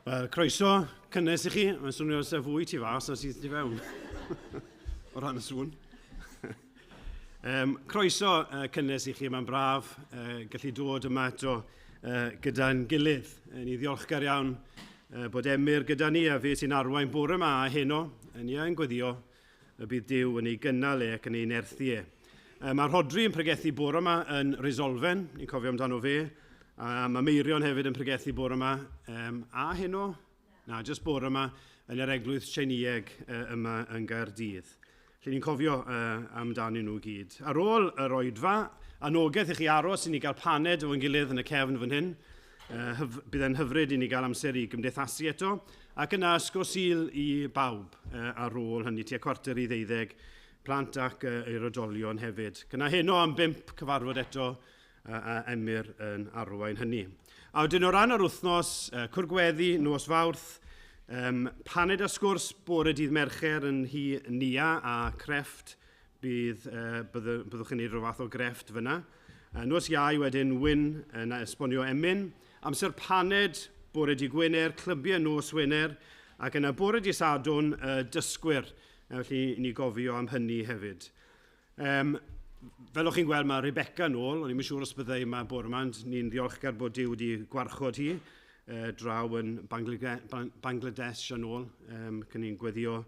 Wel, croeso cynnes i chi. Mae'n swnio sef fwy tu fas na sydd tu fewn. O ran y sŵn. Croeso cynnes i chi, mae'n braf gallu dod yma eto gyda'n gilydd. Ni ddiolchgar iawn bod Emyr gyda ni a fe sy'n arwain bore yma a heno. Ni yn gweddio y bydd Duw yn ei gynnal e ac yn ei nerthu e. Mae Rhodri yn pregethu bore yma yn Resolfen, ni'n cofio amdano fe. A mae Meirion hefyd yn pregethu bore yma. A heno? Na, jyst bore yma yn yr eglwys Tsieinïeg yma yn Gaerdydd. Lle ni'n cofio amdanyn nhw gyd. Ar ôl yr oedfa, anogaeth i chi aros i ni gael paned efo'n gilydd yn y cefn fan hyn. Bydd e'n hyfryd i ni gael amser i gymdeithasu eto. Ac yna ysgol Sul i bawb ar ôl hynny, tua 11:45, plant ac yr oedolion hefyd. Cyna heno am 5 cyfarfod eto a Emyr yn arwain hynny. A wedyn o ran yr wythnos, cwrgweddi, nos Fawrth, paned a sgwrs bore dydd Mercher yn nhŷ Nia a crefft, byddwch chi'n neud rhyw fath o grefft fyna. Nos Iau wedyn, Wyn yn esbonio emyn. Amser paned, bore dydd Gwener, clybiau nos Wener, ac yna bore dydd Sadwrn, dysgwyr. Felly, ni gofio am hynny hefyd. Fel o'ch chi'n gweld, mae Rebecca nôl. O'n i'm yn siŵr os byddai yma bore yma, ond ni'n ddiolchgar bod Duw wedi gwarchod hi draw yn Bangladesh yn ôl. Cyn ni'n gweddio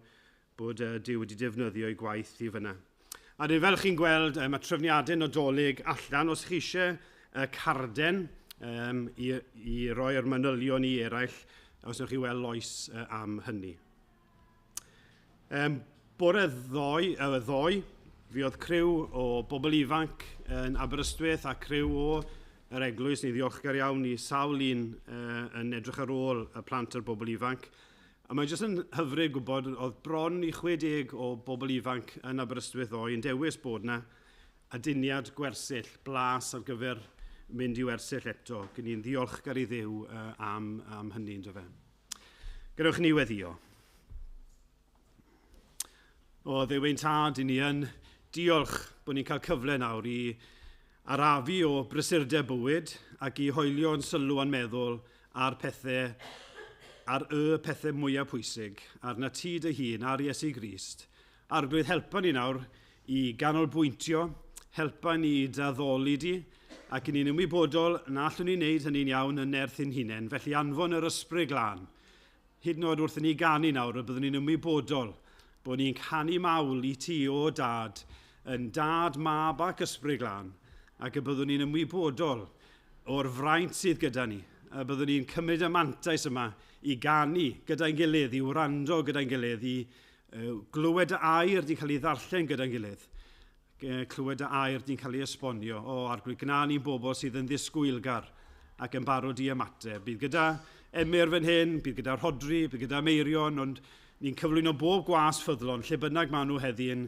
bod Duw wedi defnyddio ei gwaith i fyna. A dyn, fel chi'n gweld, mae trefniadau Nadolig allan. Os chi eisiau carden i roi'r manylion i eraill, os wnewch chi weld Lois am hynny. Bore ddoe, fi oedd criw o bobl ifanc yn Aberystwyth a criw o yr eglwys. Ni'n ddiolchgar iawn i sawl un yn edrych ar ôl y plant a'r bobl ifanc. A mae jyst yn hyfryd gwybod oedd bron i 60 o bobl ifanc yn Aberystwyth ddoe yn dewis bod yna aduniad gwersyll, blas ar gyfer mynd i wersyll eto. Gyn ni'n ddiolchgar i Dduw am hynny, ynddo fe. Gadewch ni weddio. O, Dduw ein tad, i ni yn diolch bod ni'n cael cyfle nawr i arafu o brysurdeb bywyd ac i hoelio'n sylw a'n meddwl ar pethau, ar y pethau mwyaf pwysig, arna ti dy hun, ar Iesu Grist. Arglwydd, helpa ni nawr i ganolbwyntio, helpa ni i d'addoli di, ac i ni'n ymwybodol na allwn ni wneud hynny'n iawn yn nerth ein hunain, felly anfon yr Ysbryd Glân. Hyd yn oed wrth i ni ganu nawr, y byddwn ni'n ymwybodol bod ni'n canu mawl i ti, o Dad, yn Dad, Mab ac Ysbryd Glân, ac y byddwn ni'n ymwybodol o'r fraint sydd gyda ni, a byddwn ni'n cymryd y mantais yma i ganu gyda'n gilydd, i wrando gyda'n gilydd, i glywed y air di'n cael ei ddarllen gyda'n gilydd, clywed y air di'n cael ei esbonio. O, Arglwydd, gwna ni'n bobl sydd yn ddisgwylgar ac yn barod i ymateb. Bydd gyda Emyr fan hyn, bydd gyda Rhodri, bydd gyda Meirion, ond ni'n cyflwyno bob gwas ffyddlon, lle bynnag maen nhw heddi yn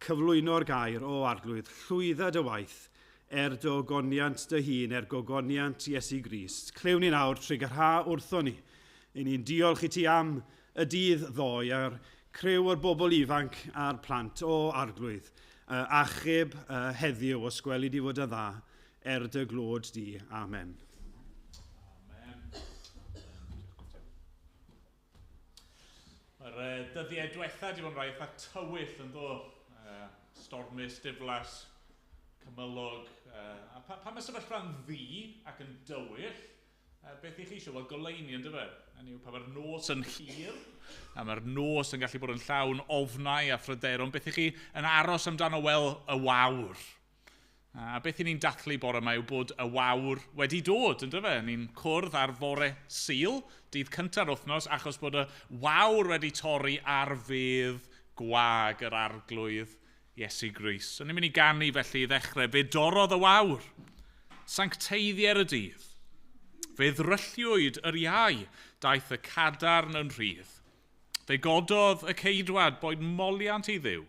cyflwyno'r gair, o Arglwydd, llwydda dy waith, er dy ogoniant dy hun, er gogoniant Iesu Grist. Clywn ni nawr trugarha wrtho ni. I ni'n diolch i ti am y dydd ddoe a'r criw o'r bobl ifanc a'r plant, o Arglwydd, achub heddiw os gweli di fod yn dda, er dy glod di. Amen. Amen. Mae'r dyddiau diwetha wedi bod yn rhai eitha tywyll yn do. Stormus, diflas, cymylog. A pan mae sefyllfa'n ddu ac yn dywyll, beth i chi eisiau? Wel, goleuni yn dyfe. Hynny yw, pan mae'r nos yn hir, a mae'r nos yn gallu bod yn llawn ofnau a phryderon, beth i chi yn aros amdano? Wel, y wawr. A beth i ni'n dathlu bore yma yw bod y wawr wedi dod, yn dyfe? Ni'n cwrdd ar fore Sul, dydd cynta'r wythnos, achos bod y wawr wedi torri ar fedd gwag yr Arglwydd Iesu Grist. So ni'n mynd i ganu felly i ddechrau. Fe dorrodd y wawr, sancteiddier y dydd. Fe ddrylliwyd yr iau, daeth y cadarn yn rhydd. Fe gododd y ceidwad boed moliant i Dduw.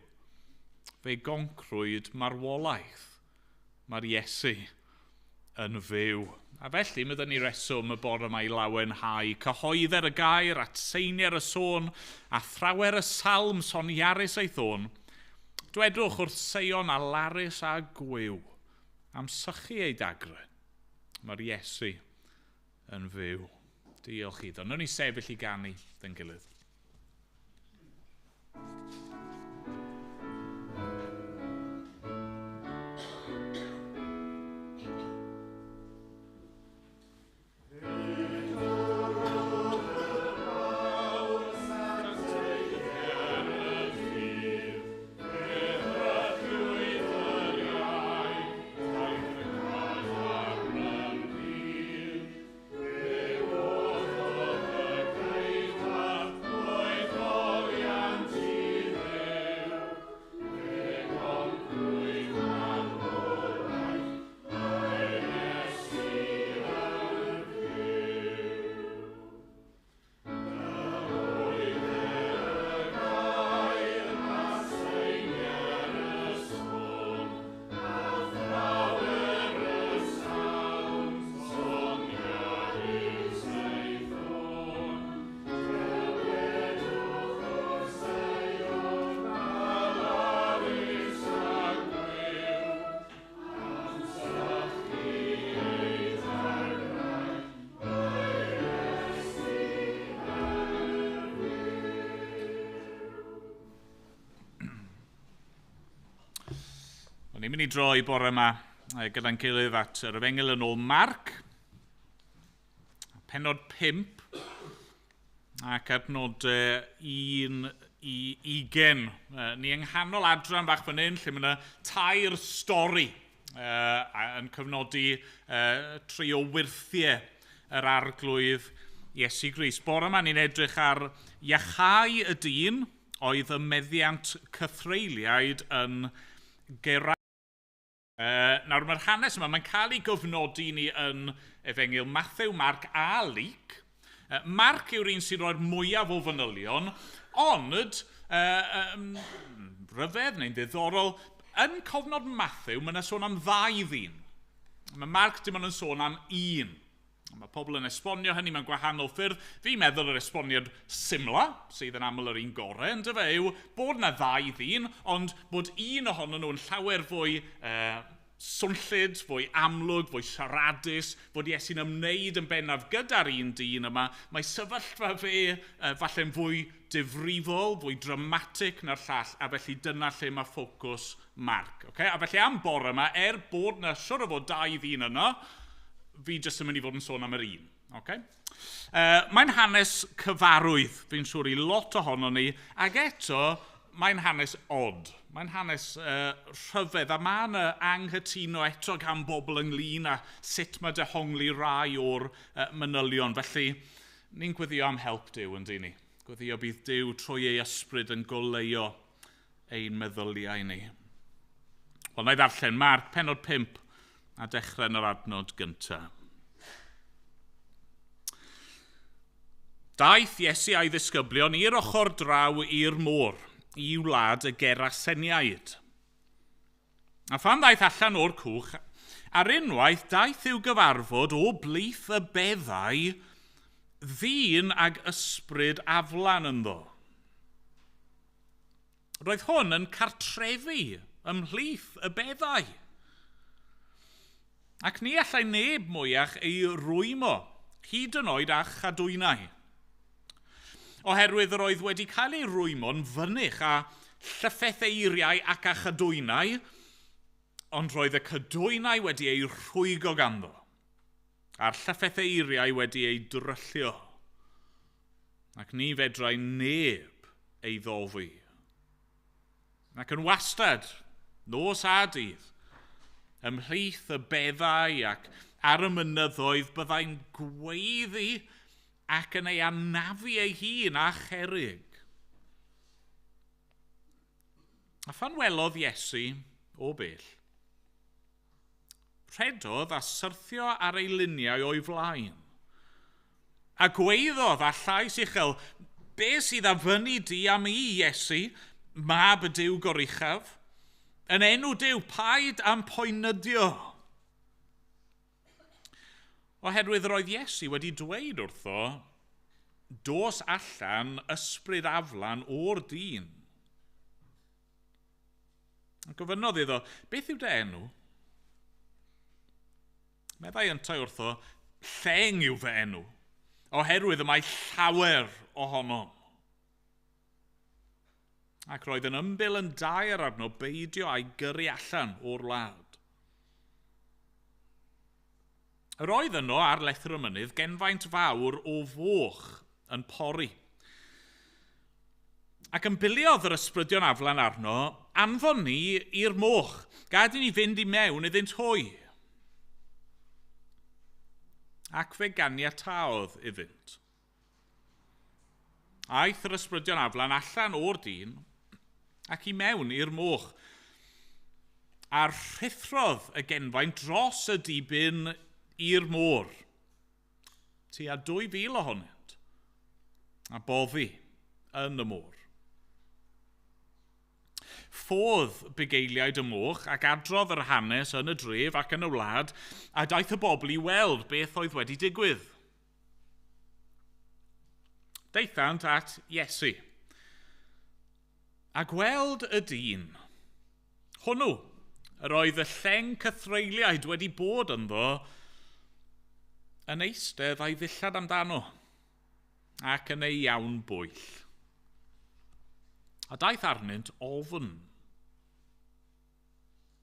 Fe goncrwyd marwolaeth. Mae'r Iesu yn fyw. A felly, mae ni reswm y bore yma i lawenhau. Cyhoedder y gair, atseinier y sôn, a thrawer y salm soniarus ei thôn. Dwedwch wrth Seion a larus a gwyw, am sychu ei dagre. Mae'r Iesu yn fyw. Diolch iddo. Nawn ni sefyll i ganu dyn gilydd. Ni'n mynd i droi bore yma gyda'n gilydd at yr Efengyl yn ôl Marc, pennod 5 ac adnodau 1 i 20. Ni yng nghanol adran bach fan hyn, lle mae yna tair stori yn cyfnodi tri o wyrthiau yr Arglwydd Iesu Grist. Bore yma ni'n edrych ar iachau y dyn oedd y meddiant cythreuliaid yn Gerasa. Nawr, mae'r hanes yma, mae'n cael ei gofnodi ni yn Efengyl Mathew, Marc a Luc. Marc yw'r un sy'n rhoi'r mwyaf o fanylion, ond, rhyfedd neu'n ddiddorol, yn cofnod Mathew, mae yna sôn am ddau ddyn. Mae Marc dim ond yn sôn am un. Mae pobl yn esbonio hynny mewn gwahanol ffyrdd. Fi'n meddwl yr esboniad symla, sydd yn aml yr un gorau, yndyfe, yw bod yna ddau ddyn, ond bod un ohonyn nhw'n llawer fwy swnllyd, fwy amlwg, fwy siaradus, bod Iesu'n ymwneud yn bennaf gyda'r un dyn yma. Mae sefyllfa fe falle'n fwy difrifol, fwy dramatic na'r llall, a felly dyna lle mae ffocws Marc. Okay? A felly am bore yma, er bod yna siwr o fod dau ddyn yno, fi jyst yn mynd i fod yn sôn am yr un. Okay? Mae'n hanes cyfarwydd, fi'n siŵr i lot ohono ni, ac eto, mae'n hanes od. Mae'n hanes rhyfedd, a mae yna anghytuno eto gan bobl ynglyn â sut mae dehongli rai o'r manylion. Felly, ni'n gweddio am help Duw, yn dyn ni. Gweddio bydd Duw trwy ei ysbryd yn goleuo ein meddyliau ni. Wel, na i ddarllen Marc, pennod 5, a dechrau yn yr adnod gyntaf. Daeth Iesu a'i ddisgyblion i'r ochr draw i'r môr, i wlad y Geraseniaid. A phan ddaeth allan o'r cwch, ar unwaith daeth i'w gyfarfod o blith y beddau ddyn ag ysbryd aflan ynddo. Roedd hwn yn cartrefu ymhlith y beddau. Ac ni allai neb mwyach ei rwymo, hyd yn oed â chadwynau. Oherwydd yr oedd wedi cael ei rwymo'n fynych â llyffetheiriau ac â chadwynau, ond roedd y cadwynau wedi eu rhwygo ganddo, a'r llyffetheiriau wedi eu dryllio, ac ni fedrai neb ei ddofi. Ac yn wastad, nos a dydd, ymhlith y beddau ac ar y mynyddoedd byddai'n gweiddi ac yn ei anafu ei hun â cherrig. A phan welodd Iesu o bell, rhedodd a syrthio ar ei liniau o'i flaen. A gweiddodd â llais uchel, "Be sydd a fyny di am i, Iesu, mab y Duw goruchaf? Yn enw Duw, paid am poenydio." Oherwydd roedd Iesu wedi dweud wrtho, "Dos allan ysbryd aflan o'r dyn." A gofynnodd iddo, "Beth yw dy enw?" Meddai yntau wrtho, "Lleng yw fy enw, Oherwydd y mae llawer ohonom. Ac roedd yn ymbil yn daer arno beidio a'i gyrru allan o'r wlad. Yr oedd yno ar lethr y mynydd genfaint fawr o foch yn pori. Ac ymbiliodd yr ysbrydion aflan arno, anfon ni i'r moch, gad i ni fynd i mewn iddynt hwy. Ac fe ganiataodd iddynt. Aeth yr ysbrydion aflan allan o'r dyn ac i mewn i'r moch, a rhuthrodd y genfain dros y dibyn i'r môr. Tua 2,000 ohonynt, a boddi yn y môr. Ffodd bugeiliaid y moch ac adrodd yr hanes yn y dref ac yn y wlad, a daeth y bobl i weld beth oedd wedi digwydd. Daethant at Iesu. A gweld y dyn, hwnnw, yr oedd y lleng cythreuliaid wedi bod ynddo, yn eistedd a'i ddillad amdano, ac yn ei iawn bwyll. A daeth arnynt ofn.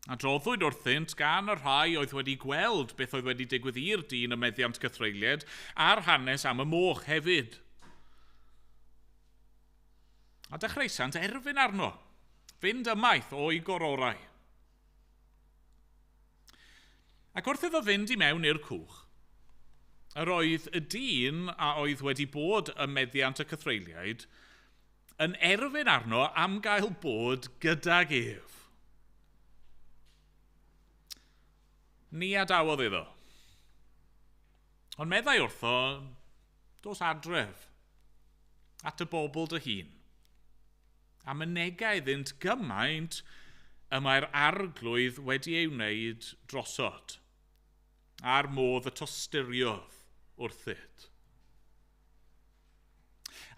Adroddwyd wrthynt gan y rhai oedd wedi gweld beth oedd wedi digwydd i'r dyn y meddiant cythreuliad a'r hanes am y moch hefyd. A dechreusant erfyn arno, fynd ymaith o'i gororau. Ac wrth iddo fynd i mewn i'r cwch, yr oedd y dyn a oedd wedi bod ym meddiant y cythreuliaid yn erfyn arno am gael bod gydag ef. Ni adawodd iddo. Ond meddai wrtho, dos adref, at y bobl dy hun, a mynega iddynt gymaint y mae'r arglwydd wedi ei wneud drosod, a'r modd y tosturiodd wrthyt.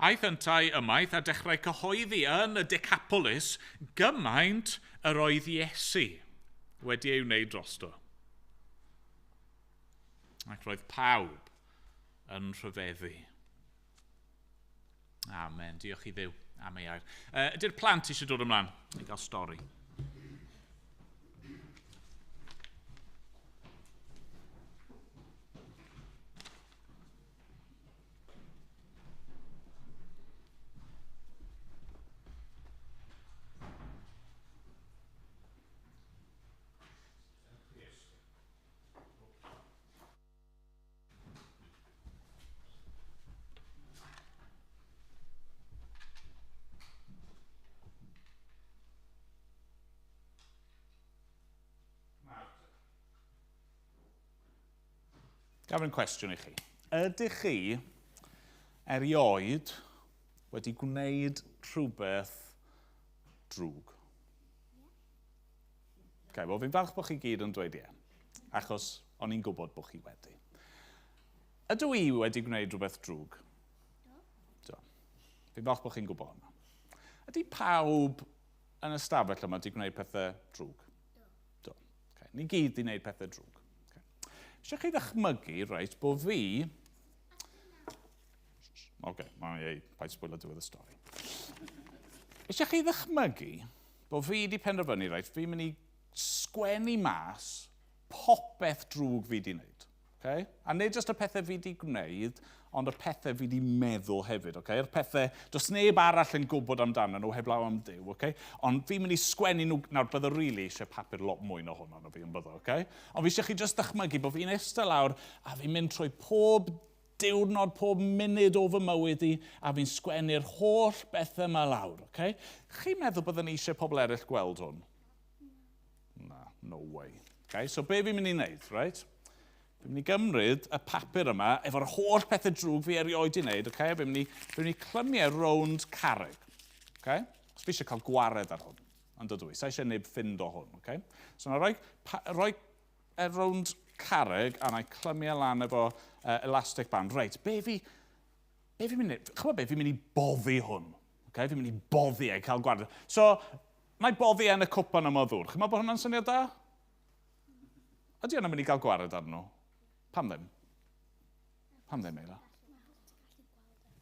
Aeth yntau ymaith a dechrau cyhoeddi yn y Decapolis gymaint yr oedd Iesu wedi ei wneud drosto. Ac roedd pawb yn rhyfeddu. Amen. Diolch i Dduw am ei air. Ydy'r plant eisiau dod ymlaen i gael stori? Gafon cwestiwn i chi. Ydych chi erioed wedi gwneud rhywbeth drwg? Okay, wel, fi'n falch bod chi gyd yn dweud ie, achos o'n i'n gwybod bod chi wedi. Ydw i wedi gwneud rhywbeth drwg? Do. Fi'n falch bod chi'n gwybod hwnna. Ydy pawb yn y stafell yma wedi gwneud pethau drwg? Do. Okay. Ni gyd wedi gwneud pethau drwg. Okay. Eisiau chi ddychmygu, reit, bod fi... Oce, okay, ei, paid sbwylio diwedd y stori. Eisiau chi ddychmygu bod fi wedi penderfynu, reit, fi'n mynd i sgwennu mas popeth drwg fi wedi wneud. Okay? A nid jyst y pethau fi wedi gwneud, ond y pethau fi wedi meddwl hefyd. Okay? Yr pethau, does neb arall yn gwybod amdano nhw heblaw am Duw. Okay? Ond fi'n mynd i sgwennu nhw, nawr bydde rili eisiau papur lot mwy na hwnna na fi yn byddo. Okay? Ond fi eisiau chi jyst dychmygu bod fi'n eistedd lawr a fi'n mynd trwy pob diwrnod, pob munud o fy mywyd i, a fi'n sgwennu'r holl bethau yma lawr. Okay? Chi'n meddwl byddwn ni eisiau pobl eraill gweld hwn? Na, no way. Okay? So be fi'n mynd i wneud, right? Fi'n mynd i gymryd y papur yma efo'r holl pethau drwg fi erioed i wneud, okay? Fi'n mynd i clymu e rownd carreg. Okay? Os fi eisiau cael gwared ar hwn, ond dydw i. Sa eisiau neb ffindo hwn. Okay? So na roi e rownd carreg a na i clymu e lan efo elastic band. Reit, be fi'n mynd i... Ch'mod be, fi'n mynd i boddi hwn. Okay? Fi'n mynd i boddi e, cael gwared. So, mae boddi e yn y cwpan yma o ddŵr. Chi'n meddwl bod hwnna'n syniad da? Ydy hwnna'n mynd i gael gwared arno? Pam ddim? Pam ddim, Eira?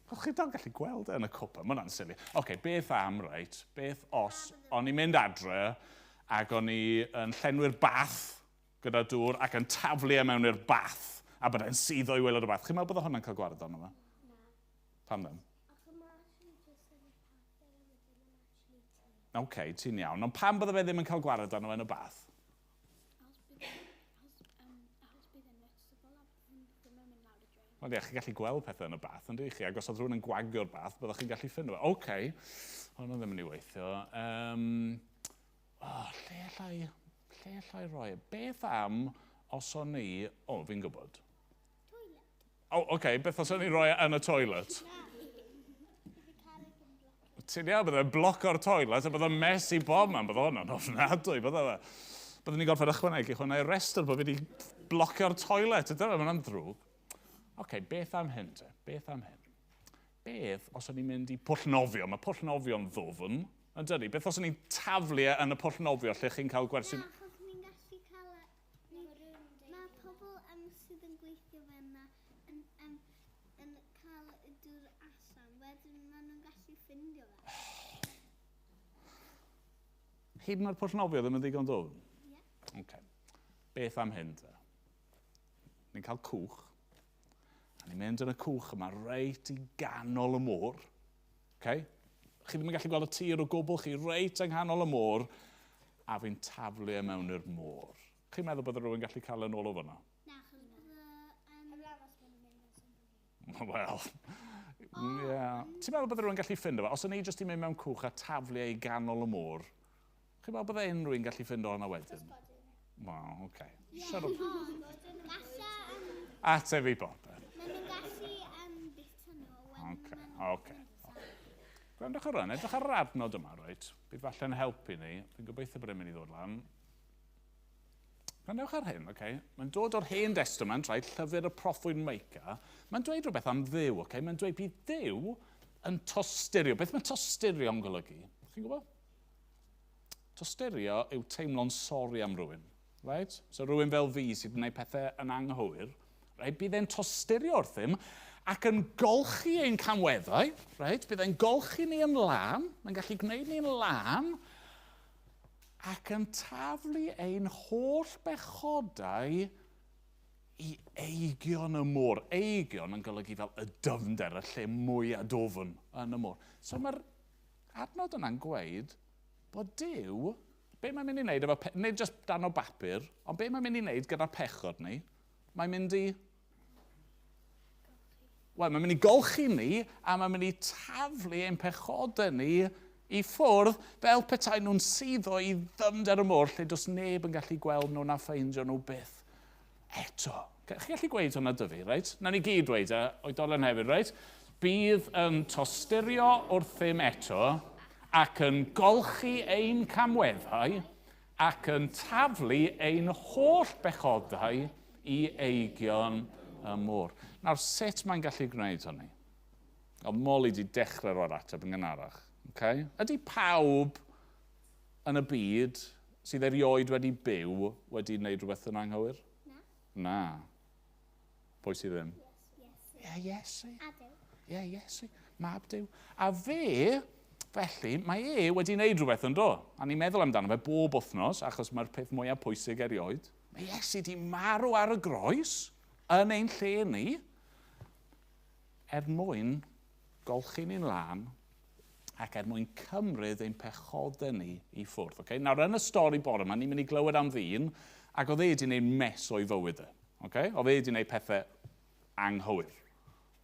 Chos chi dal gallu gweld e yn y cwpan, mae hwnna'n silly. Oce, okay, beth am, reit, beth os o'n i'n mynd adre ac o'n i yn llenwi'r bath gyda dŵr ac yn taflu e mewn i'r bath a bod e'n suddo i waelod y bath. Chi'n meddwl bod hwnna'n cael gwared arno fe? Na. Pam ddim? Achos mae actually just yn y papur a wedyn yn actually ti. Oce, okay, ti'n iawn. Ond pam bydde fe ddim yn cael gwared arno fe yn y bath? Achos bydd e'n noticeable a ddim yn mynd lawr y drain. Wel ie, chi'n gallu gweld pethau yn y bath, yn chi? Ac os oedd rhywun yn gwagio'r bath, byddwch chi'n gallu ffindo fe. Oce, okay. Hwnnw ddim yn mynd i weithio. Lle allai roi e? Beth am os o'n i... O, fi'n gwybod. Toilet. O, oce, okay, beth os o'n i roi e yn y toilet? Na. Bydd y carreg yn blocio. Ti'n iawn, bydde'n bloco'r toilet a bydde'n mess i bob man, bydde hwnna'n ofnadwy, bydde fe. Byddwn ni'n gorfod ychwanegu hwnna i'r restr bod fi wedi blocio'r toilet, ydy fe, mae hwnna'n ddrwg. Oce, okay, beth am hyn te? Beth am hyn? Beth os o'n i'n mynd i pwll nofio? Mae pwll nofio'n ddwfn, yn dydi? Beth os o'n i'n taflu e yn y pwll nofio lle chi'n cael gwersi... Na, achos ni'n gallu cael... Mae pobl sydd yn gweithio fe yna yn cael y dŵr allan, wedyn maen nhw'n gallu ffindio fe. Hyd yn oed pwll nofio ddim yn ddigon dwfn? Ie. Okay. Beth am hyn te? Ni'n cael cwch. A ni'n mynd yn y cwch yma reit i ganol y môr. Okay? Chi ddim yn gallu gweld y tir o gwbl, chi reit yng nghanol y môr, a fi'n taflu e mewn i'r môr. Chi'n meddwl bod rhywun gallu cael yn ôl o fyna? Na, achos bydd y... Wel, ie. Ti'n meddwl bod rhywun gallu ffindo fe? Os o'n i jyst i mynd mewn cwch a taflu e i ganol y môr, chi'n meddwl bod unrhyw un gallu ffindo hwnna wedyn? Wel, oce. Shut up. Ateb i bopeth. Maen nhw'n gallu bita nhw. Oce, oce. Gwrandwch ar hwn, edrych ar yr adnod yma, reit? Bydd falle'n helpu ni. Fi'n gobeithio bod e'n mynd i ddod lan. Gwrandewch ar hyn, oce? Mae'n dod o'r Hen Testament, reit? Llyfr y proffwyd Meica. Mae'n dweud rhywbeth am Dduw, oce? Mae'n dweud bydd Duw yn tosturio. Beth mae tosturio'n golygu? Chi'n gwybod? Tosturio yw teimlo'n sori am rhywun, reit? So rhywun fel fi sydd wedi gwneud pethau yn anghywir, reit? Bydd e'n tosturio wrthym ac yn golchi ein camweddau, reit? Bydd e'n golchi ni yn lân, mae'n gallu gwneud ni'n lân, ac yn taflu ein holl bechodau i eigion y môr. Eigion yn golygu fel y dyfnder, y lle mwyaf dwfn yn y môr. So mae'r adnod yna'n gweud bod Duw, be mae'n mynd i wneud efo, nid jyst dan o bapur, ond be mae'n mynd i wneud gyda'r pechod ni, mae'n mynd i... Wel, mae'n mynd i golchi ni, a mae'n mynd i taflu ein pechodau ni i ffwrdd fel petai nhw'n suddo i ddyfnder y môr lle does neb yn gallu gweld nhw na ffeindio nhw byth eto. Chi'n gallu gweud hwnna dy fi, reit? Na ni gyd dweud e, oedolion hefyd, reit? Bydd yn tosturio wrthym eto ac yn golchi ein camweddau ac yn taflu ein holl bechodau i eigion y môr. Nawr, sut mae'n gallu gwneud hynny? Oedd Molly wedi dechrau roi'r ateb yn gynharach. Okay? Ydy pawb yn y byd sydd erioed wedi byw wedi gwneud rhywbeth yn anghywir? Na. Na. Pwy sydd ddim? Iesu. Ie, Iesu. A Duw. Ie, Iesu. Mab Duw. A fe, felly, mae e wedi gwneud rhywbeth yn do. A ni'n meddwl amdano fe bob wythnos, achos mae'r peth mwyaf pwysig erioed. Mae Iesu wedi marw ar y groes yn ein lle ni, er mwyn golchi ni'n lân ac er mwyn cymryd ein pechodau ni i ffwrdd. Okay? Nawr, yn y stori bore yma, ni'n mynd i glywed am ddyn, ac oedd e wedi gwneud mess o'i fywyd e. Okay? Oedd e wedi gwneud pethau anghywir.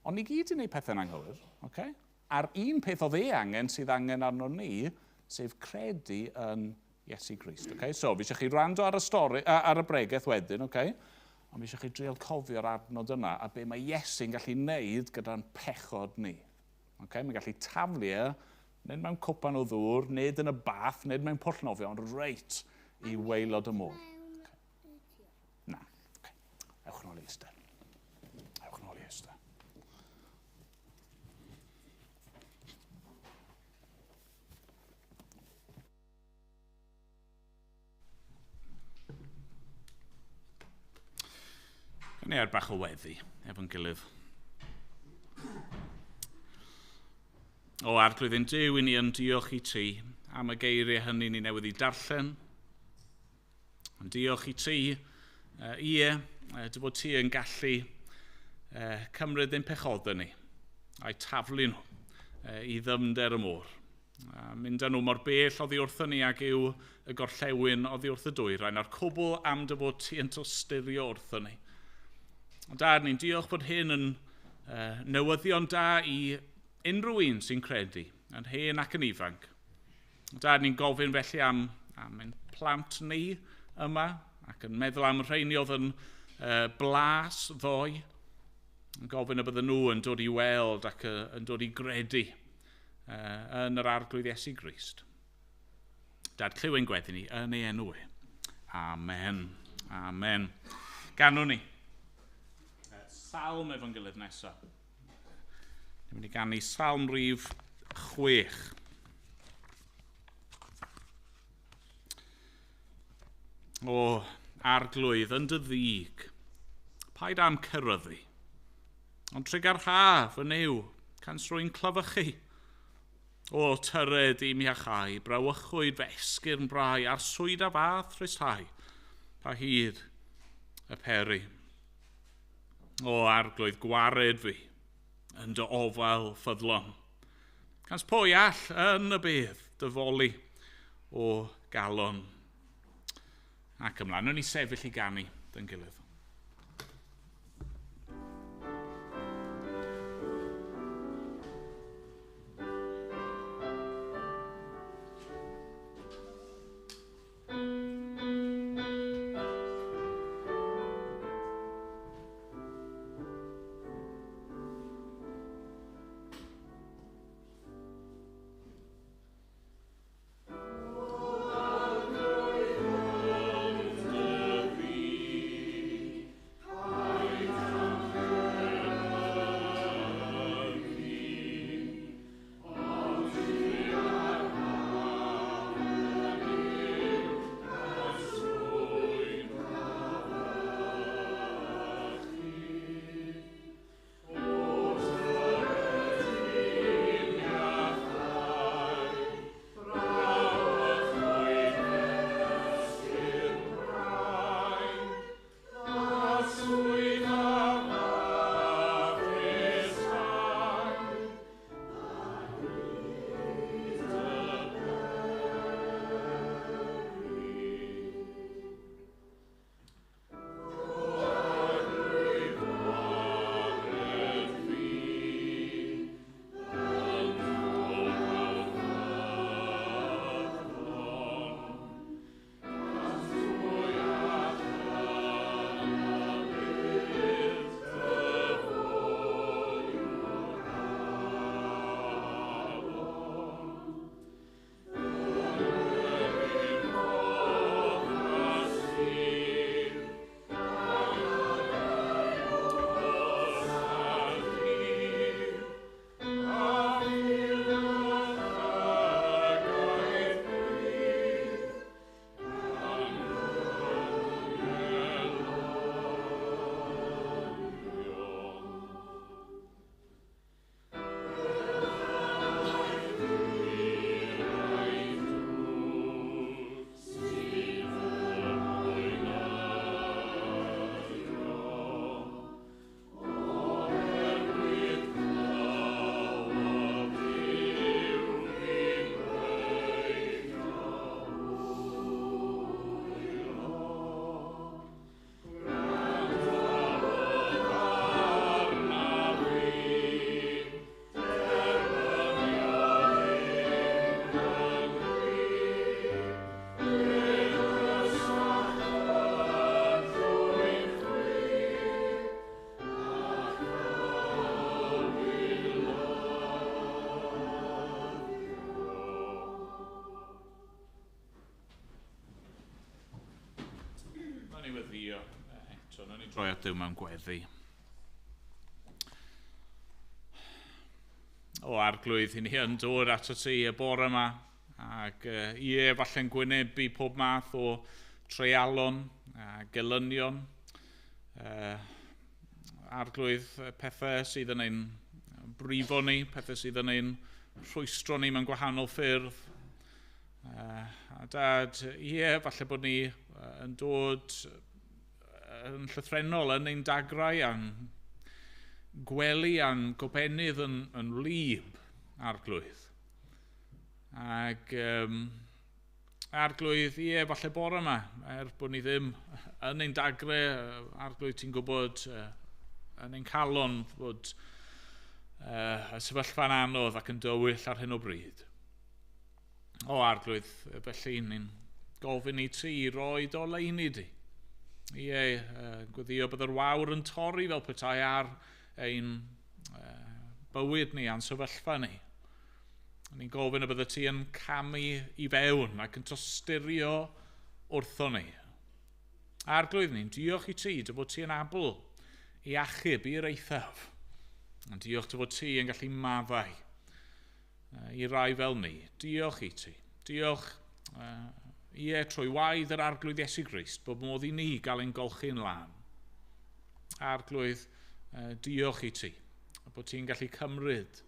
Ond ni gyd wedi gwneud pethau'n anghywir. Okay? A'r un peth oedd e angen sydd angen arno ni, sef credu yn Iesu Grist. Okay? So, fi eisiau chi wrando ar y stori, ar y bregeth wedyn, okay? Ond fi eisiau chi dreial cofio'r adnod yna a be mae Iesu'n gallu wneud gyda'n pechod ni. Okay? Mae'n gallu taflu e, nid mewn cwpan o ddŵr, nid yn y bath, nid mewn pwll nofio, ond reit i waelod y môr. Okay. Na. Okay. Ewch nôl i eistedd. Ewch nôl i eistedd. Gawn ni ar bach o weddi efo'n gilydd. O Arglwydd ein Duw, i ni yn diolch i ti am y geiriau hynny ni newydd i darllen. Yn diolch i ti, ie, dy fod ti yn gallu cymryd ein pechodau ni a'i taflu nhw i ddyfnder y môr. A mynd â nhw mor bell oddi wrthon ni ag yw y gorllewin oddi wrth y dwyrain, a'r cwbl am dy fod ti yn tosturio wrthon ni. Ond Dad, ni'n diolch bod hyn yn newyddion da i unrhyw un sy'n credu, yn hen ac yn ifanc. Dad, ni'n gofyn felly am ein plant ni yma, ac yn meddwl am y rheini oedd yn blas ddoe, yn gofyn y bydden nhw yn dod i weld ac yn dod i gredu yn yr Arglwydd Iesu Grist. Dad, clyw ein gweddi ni yn ei enw e. Amen. Amen. Ganwn ni salm efo'n gilydd nesaf. Ni'n mynd i ganu salm rhif 6. O, Arglwydd, yn dy ddig, paid am cyryddu, ond trugarha fy Nuw, cans rwy'n clofychu. O, tyred i mi achau, brawychwyd fy esgyrn brau, a'r swyd a fath rhysau, pa hyd y peri. O, Arglwydd, gwared fi yn dy ofal ffyddlon. Cans pwy all yn y bedd dy foli o galon. Ac ymlaen, wnawn ni sefyll i ganu dy'n gilydd. Eto, nawn ni droi at Dduw mewn gweddi. O Arglwydd, i ni yn dod ato ti y bore yma, ac ie, falle'n gwynebu pob math o treialon a gelynion. Arglwydd, pethau sydd yn ein brifo ni, pethau sydd yn ein rhwystro ni mewn gwahanol ffyrdd. A Dad, ie, falle bod ni yn dod yn llythrennol yn ein dagrau a'n gwely a'n gobenydd yn wlyb, Arglwydd. Ac Arglwydd, ie, falle bore yma, er bod ni ddim yn ein dagre, Arglwydd, ti'n gwybod yn ein calon fod y sefyllfa'n anodd ac yn dywyll ar hyn o bryd. O Arglwydd, felly ni'n gofyn i ti i roi oleuni di. Ie, gweddio bydd yr wawr yn torri fel petai ar ein bywyd ni, a'n sefyllfa ni. Ni'n gofyn y bydde ti yn camu i fewn ac yn tosturio wrtho ni. Arglwydd, ni'n diolch i ti dy fod ti yn abl i achub i'r eithaf. Yn diolch dy fod ti yn gallu maddau i rai fel ni. Diolch i ti. Diolch, ie, trwy waedd yr Arglwydd Iesu Grist, bod modd i ni gael ein golchi'n lân. Arglwydd, diolch i ti, bod ti'n gallu cymryd,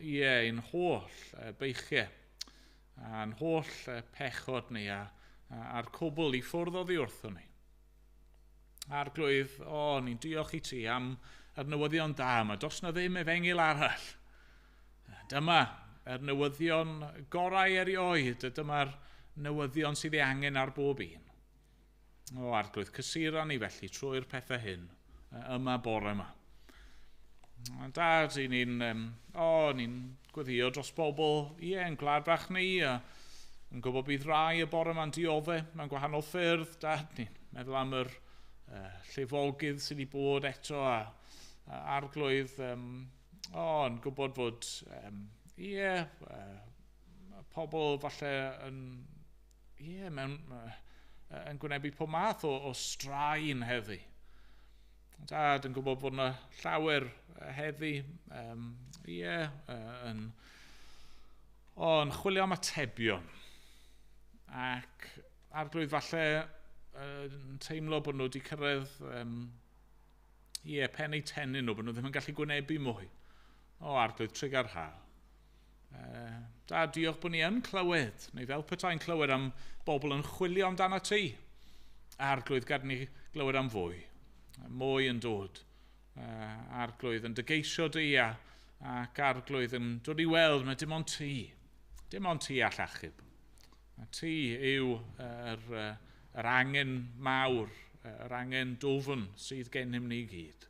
ie, ein holl beichiau, a'n holl pechod ni, a'r cwbl i ffwrdd oddi wrthon ni. Arglwydd, o, ni'n diolch i ti am yr newyddion da yma. Does na ddim efengyl arall. Dyma yr newyddion gorau erioed. Dyma'r newyddion sydd ei angen ar bob un. O, Arglwydd, cysura ni felly trwy'r pethau hyn yma bore yma. Dad, ni'n ni'n gweddio dros bobl, ie, yn gwlad bach ni, a yn gwybod bydd rai y bore yma'n dioddef mewn gwahanol ffyrdd. Dad, ni'n meddwl am yr llifogydd sydd wedi bod eto, a Arglwydd, yn gwybod fod, pobl falle yn, ie, mewn, yn gwynebu pob math o straen heddi. Dad yn gwybod bod yna llawer heddi, yn chwilio am atebion. Ac Arglwydd falle yn teimlo bod nhw wedi cyrraedd pen eu tennyn nhw, bod nhw ddim yn gallu gwynebu mwy. O, Arglwydd, trugarha. Dad, diolch bod ni yn clywed, neu fel petai'n clywed am bobl yn chwilio amdano ti. Arglwydd, gad ni glywed am fwy. Mwy yn dod. Arglwydd yn dygeisio di ac Arglwydd yn dod i weld mae dim ond ti. Dim ond ti all achub. A ti yw yr angen mawr, yr angen dwfn sydd gennym ni gyd.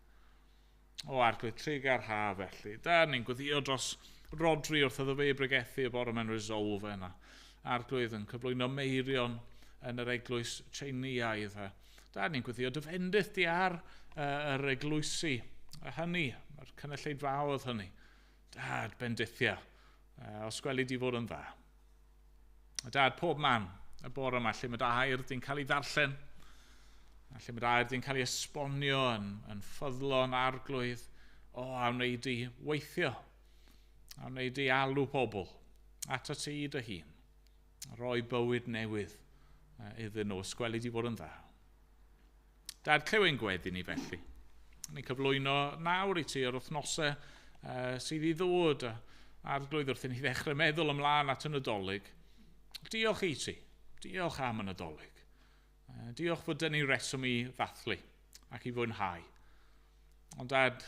O, Arglwydd, trugarha felly. Da, ni'n gweddio dros Rodri wrth iddo fe bregethu y bore mewn Resolve yna. Arglwydd yn cyflwyno Meirion yn yr eglwys Tsieineaidd. Da, ni'n gweddio dy fendith di ar yr eglwysi hynny, yr cynulleidfaoedd hynny. Dad, bendithia, os gweli di fod yn dda. Dad, pob man y bore yma lle mae dy air di'n cael ei ddarllen, a lle mae dy air di'n cael ei esbonio yn ffyddlon Arglwydd, o, a wnei di weithio, a wnei di alw pobl ato ti dy hun, roi bywyd newydd iddyn nhw, os gweli di fod yn dda. Dad, clyw ein gweddi ni felly. Ni'n cyflwyno nawr i ti yr wythnosau sydd i ddod, Arglwydd, wrth i ni ddechrau meddwl ymlaen at y Nadolig. Diolch i ti. Diolch am y Nadolig. Diolch fod dyn ni reswm i ddathlu ac i fwynhau. Ond Dad,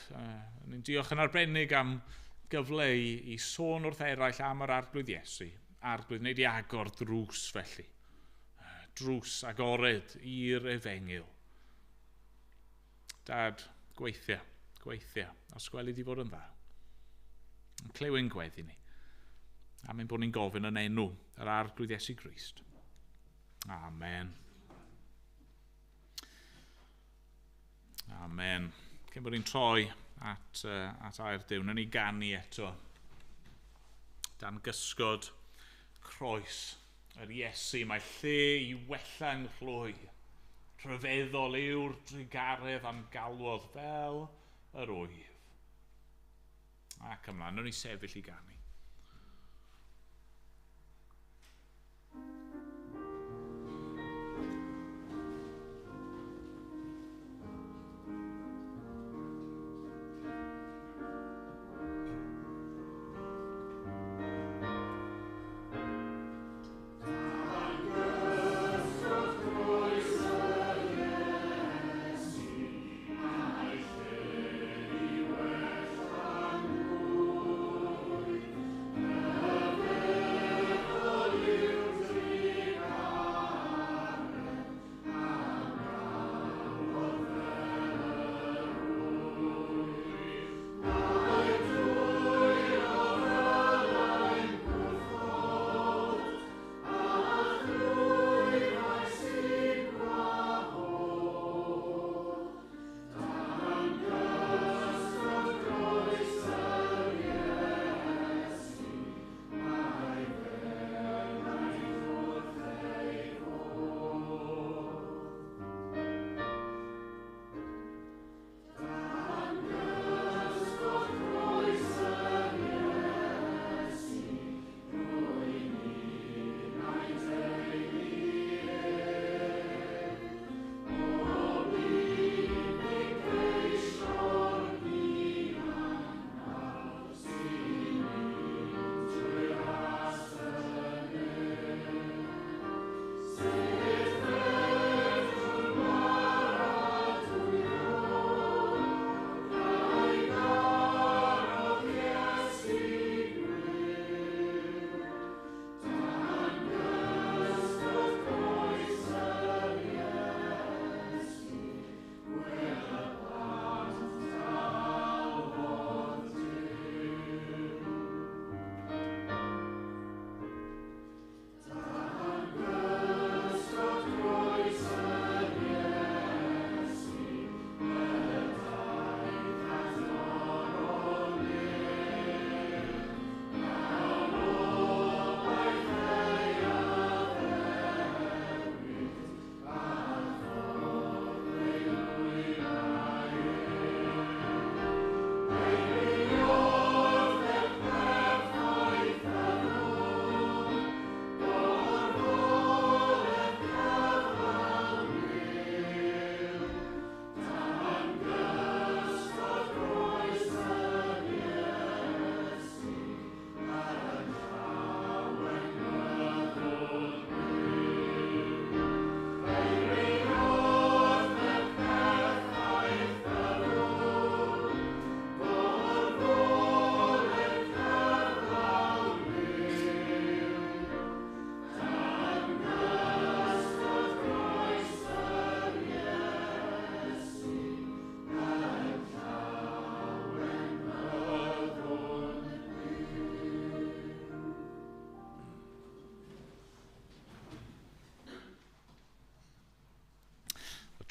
ni'n diolch yn arbennig am gyfle i sôn wrth eraill am yr Arglwydd Iesu. Arglwydd, wneud i agor drws felly. Drws agored i'r efengyl. Dad, gweithia, gweithia, os gweli di fod yn dda. Yn clyw ein gweddi ni. Am ein bod ni'n gofyn yn enw yr Arglwydd Iesu Grist. Amen. Amen. Cyn bod ni'n troi at air Duw, wnawn ni ganu eto. Dan gysgod croes yr Iesu, mae lle i wella yng nghlwy. Rhyfeddol yw'r drugaredd am galwodd fel yr wyf. Ac ymlaen, wnawn ni sefyll i ganu.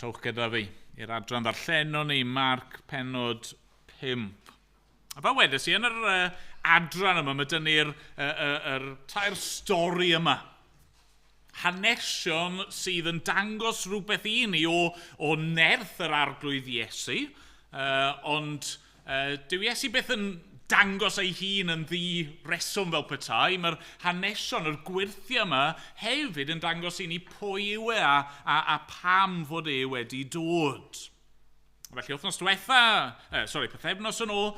Trowch gyda fi i'r adran ddarllenon ni, Marc penod 5. A fel wedes i, yn yr adran yma, mae dyn ni'r tair stori yma. Hanesion sydd yn dangos rhywbeth i ni o nerth yr Arglwydd Iesu, ond dyw Iesu byth yn dangos ei hun yn ddi reswm fel petai. Mae'r hanesion, yr gwyrthiau yma hefyd yn dangos i ni pwy yw e a pam fod e wedi dod. Felly wythnos diwetha, pythefnos yn ôl,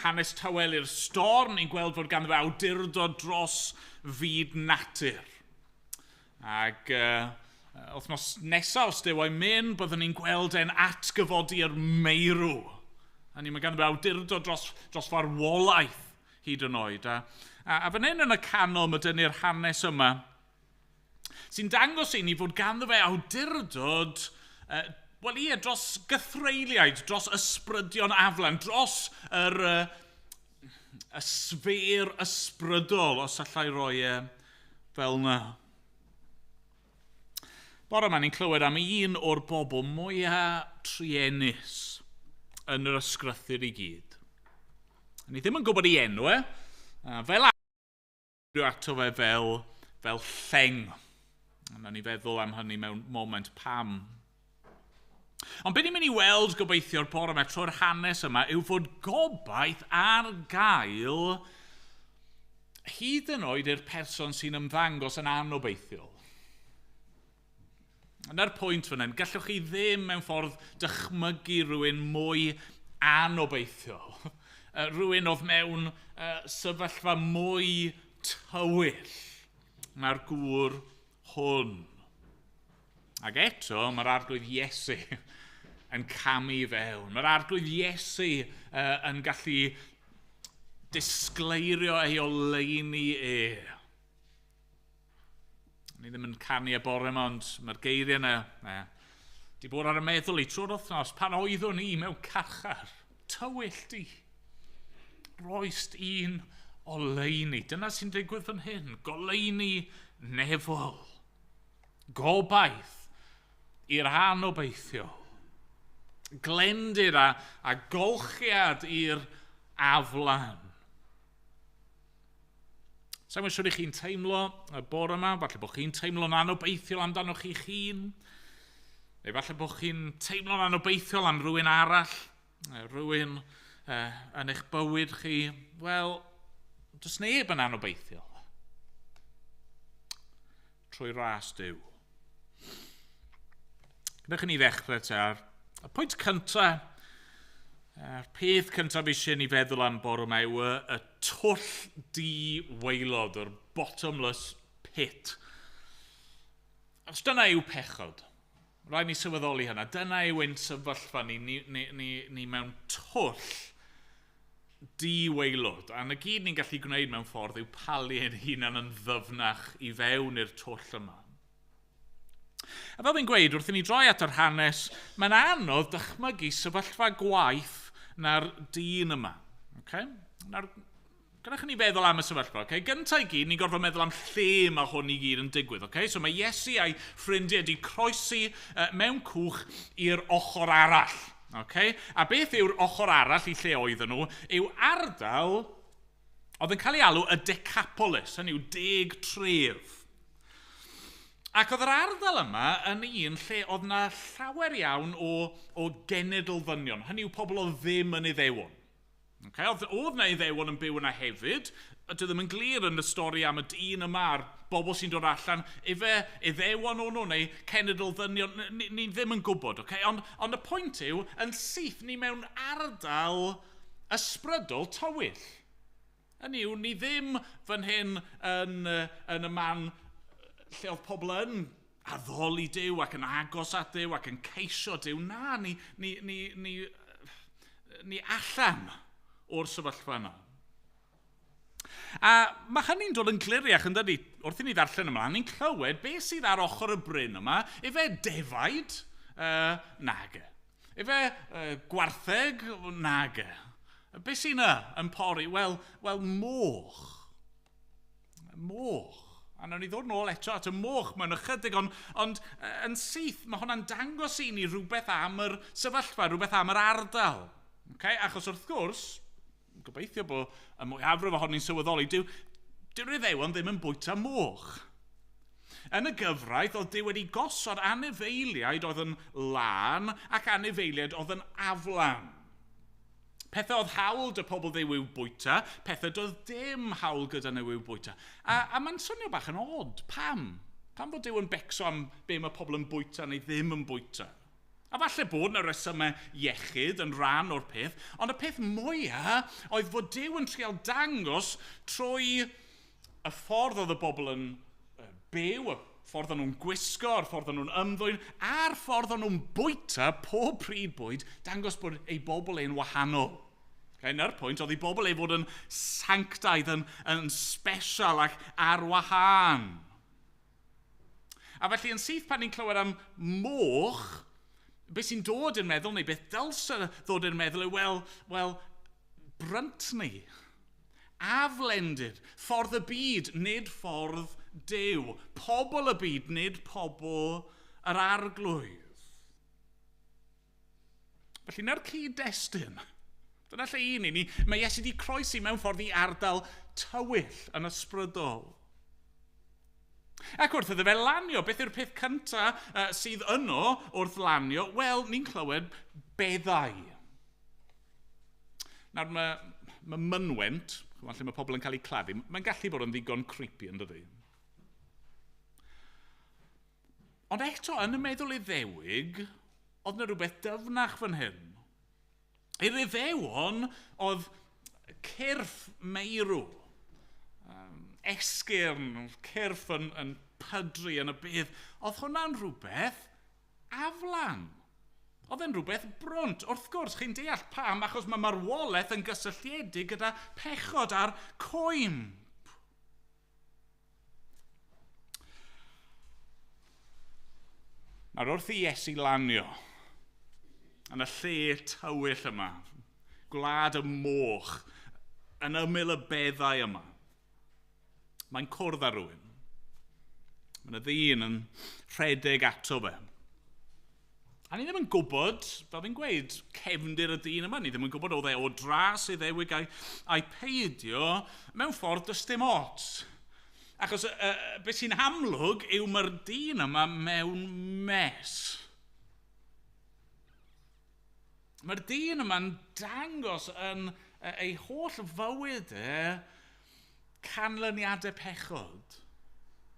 hanes tawel i'r storm, ni'n gweld fod ganddo fe awdurdod dros fyd natur. Ac wythnos nesaf, os Duw o'i mynd, byddwn ni'n gweld e'n atgyfodi yr meirw. A ni mae ganddo fe awdurdod dros farwolaeth hyd yn oed. A fan hyn yn y canol mae dyn ni'r hanes yma sy'n dangos i ni fod ganddo fe awdurdod, wel ie, dros gythreiliaid, dros ysbrydion aflan, dros y sfer ysbrydol, os allai roi e fel yna. Bore yma ni'n clywed am un o'r bobl mwyaf truenus yn yr ysgrythur i gyd. Ni ddim yn gwybod ei enw e, fel ato fe fel lleng. A nawn ni feddwl am hynny mewn moment pam. Ond be ni'n mynd i weld gobeithio'r bore yma trwy'r hanes yma yw fod gobaith ar gael hyd yn oed i'r person sy'n ymddangos yn anobeithiol. Yna'r pwynt fan hyn, gallwch chi ddim mewn ffordd dychmygu rhywun mwy anobeithiol. Rhywun oedd mewn sefyllfa mwy tywyll na'r gŵr hwn. Ac eto, mae'r Arglwydd Iesu yn camu i fewn. Mae'r Arglwydd Iesu yn gallu disgleirio ei oleuni e. Ni ddim yn canu y bore yma, ond mae'r geiriau yna di bod ar y meddwl i trwy'r wythnos pan oeddwn i mewn carchar. Tywyll di. Roest un oleuni. Dyna sy'n digwydd fan hyn. Goleuni nefol. Gobaith i'r anobeithiol. Glendid a golchiad i'r aflan. Sa'n siŵr i chi'n teimlo y bore yma, falle bod chi'n teimlo'n anobeithiol amdano chi'ch hun, neu falle bod chi'n teimlo'n anobeithiol am rhywun arall, rhywun yn eich bywyd chi. Wel, does neb yn anobeithiol. Trwy ras Duw. Gwnewch i ni ddechrau te ar y pwynt cyntaf. A'r peth cyntaf eisiau ni feddwl am bore yma yw y twll di-waelod, yr bottomless pit. Os dyna yw pechod, rhaid ni sylweddoli hynna, dyna yw ein sefyllfa ni mewn twll di-waelod. A na gyd ni'n gallu gwneud mewn ffordd yw palu ein hunan yn ddyfnach i fewn i'r twll yma. A fel fi'n gweud, wrth i ni droi at yr hanes, mae'n anodd dychmygu sefyllfa gwaith na'r dyn yma. Okay? Nawr, gadewch i ni feddwl am y sefyllfa. Okay? Gyntaf i gyd, ni'n gorfod meddwl am lle mae hwn i gyd yn digwydd. Okay? So mae Iesu a'i ffrindiau wedi croesi mewn cwch i'r ochr arall. Okay? A beth yw'r ochr arall i lle oedden nhw yw ardal oedd yn cael ei alw y Decapolis, hynny yw 10 tref. Ac oedd yr ardal yma yn un lle oedd na llawer iawn o genedl ddynion, hynny yw pobl oedd ddim yn Iddewon. Okay? Oedd na Iddewon yn byw yna hefyd, a dwi ddim yn glir yn y stori am y dyn yma a'r bobl sy'n dod allan, ife Iddewon o'n nhw neu cenedl ddynion, ni ddim yn gwybod. Okay? Ond y pwynt yw, yn syth ni mewn ardal ysbrydol tywyll. Hynny yw, ni ddim fan hyn yn y man lle oedd pobl yn addoli Duw ac yn agos at Duw ac yn ceisio Duw. Na, ni allan o'r sefyllfa yna. A mae hynny'n dod yn gliriach yn dydi, wrth i ni ddarllen ymlaen, ni'n clywed beth sydd ar ochr y bryn yma, ife defaid? Nage. Ife gwartheg? Nage. Be sy'n yna yn pori? Wel, moch. Moch. A nawn ni ddod nôl eto at y moch mewn ychydig, ond yn syth, mae hwnna'n dangos i ni rhywbeth am yr sefyllfa, rhywbeth am yr ardal. Okay? Achos wrth gwrs, gobeithio bod y mwyafrif ohonyn ni'n sylweddoli, dyw'r Iddewon ddim yn bwyta moch. Yn y gyfraith, oedd Duw wedi gosod anifeiliaid oedd yn lân ac anifeiliaid oedd yn aflan. Pethau oedd hawl dy pobl Dduw i'w bwyta, pethau doedd dim hawl gyda nhw i'w bwyta. A mae'n swnio bach yn od. Pam? Pam fod Duw yn becso am be mae pobl yn bwyta neu ddim yn bwyta? A falle bod yna resymau iechyd yn rhan o'r peth, ond y peth mwyaf oedd fod Duw yn trial dangos trwy y ffordd oedd y bobl yn byw, y ffordd o'n nhw'n gwisgo, y ffordd o'n nhw'n ymddwyn, a'r ffordd o'n nhw'n bwyta pob pryd bwyd, dangos bod ei bobl e'n wahanol. Okay, na'r pwynt, oedd ei bobl ei fod yn sanctaidd, yn special ac ar wahân. A felly yn syth pan ni'n clywed am moch, beth sy'n dod i'r meddwl, neu beth dylse ddod i'r meddwl yw, wel, bryntni, aflendid, ffordd y byd, nid ffordd Duw. Pobl y byd, nid pobl yr arglwydd. Felly, na'r cyd-destun. Dyna lle i ni. Mae Iesu wedi croesi mewn ffordd i ardal tywyll yn ysbrydol. Ac wrth iddo fe lanio, beth yw'r peth cyntaf sydd yno wrth lanio? Wel, ni'n clywed beddau. Nawr, mae mynwent, lle mae pobl yn cael eu claddu, mae'n gallu bod yn ddigon creepy, yn dydi? Ond eto, yn y meddwl Iddewig, oedd yna rhywbeth dyfnach fan hyn. I'r Iddewon oedd cyrff meirw, esgyrn, cyrff yn pydru yn y bedd. Oedd hwnna'n rhywbeth aflan. Oedd e'n rhywbeth brwnt. Wrth gwrs, chi'n deall pam, achos mae marwolaeth yn gysylltiedig gyda pechod a'r cwymp. Nawr, wrth i Iesu lanio, yn y lle tywyll yma, gwlad y moch, yn ymyl y beddau yma, mae'n cwrdd â rhywun. Mae yna ddyn yn rhedeg ato fe. A ni ddim yn gwybod, fel fi'n gweud, cefndir y dyn yma, ni ddim yn gwybod oedd e o dras Iddewig a'i peidio, mewn ffordd does dim ots. Achos beth sy'n amlwg yw mae'r dyn yma mewn mess. Mae'r dyn yma'n dangos yn ei holl fywyd e canlyniadau pechod.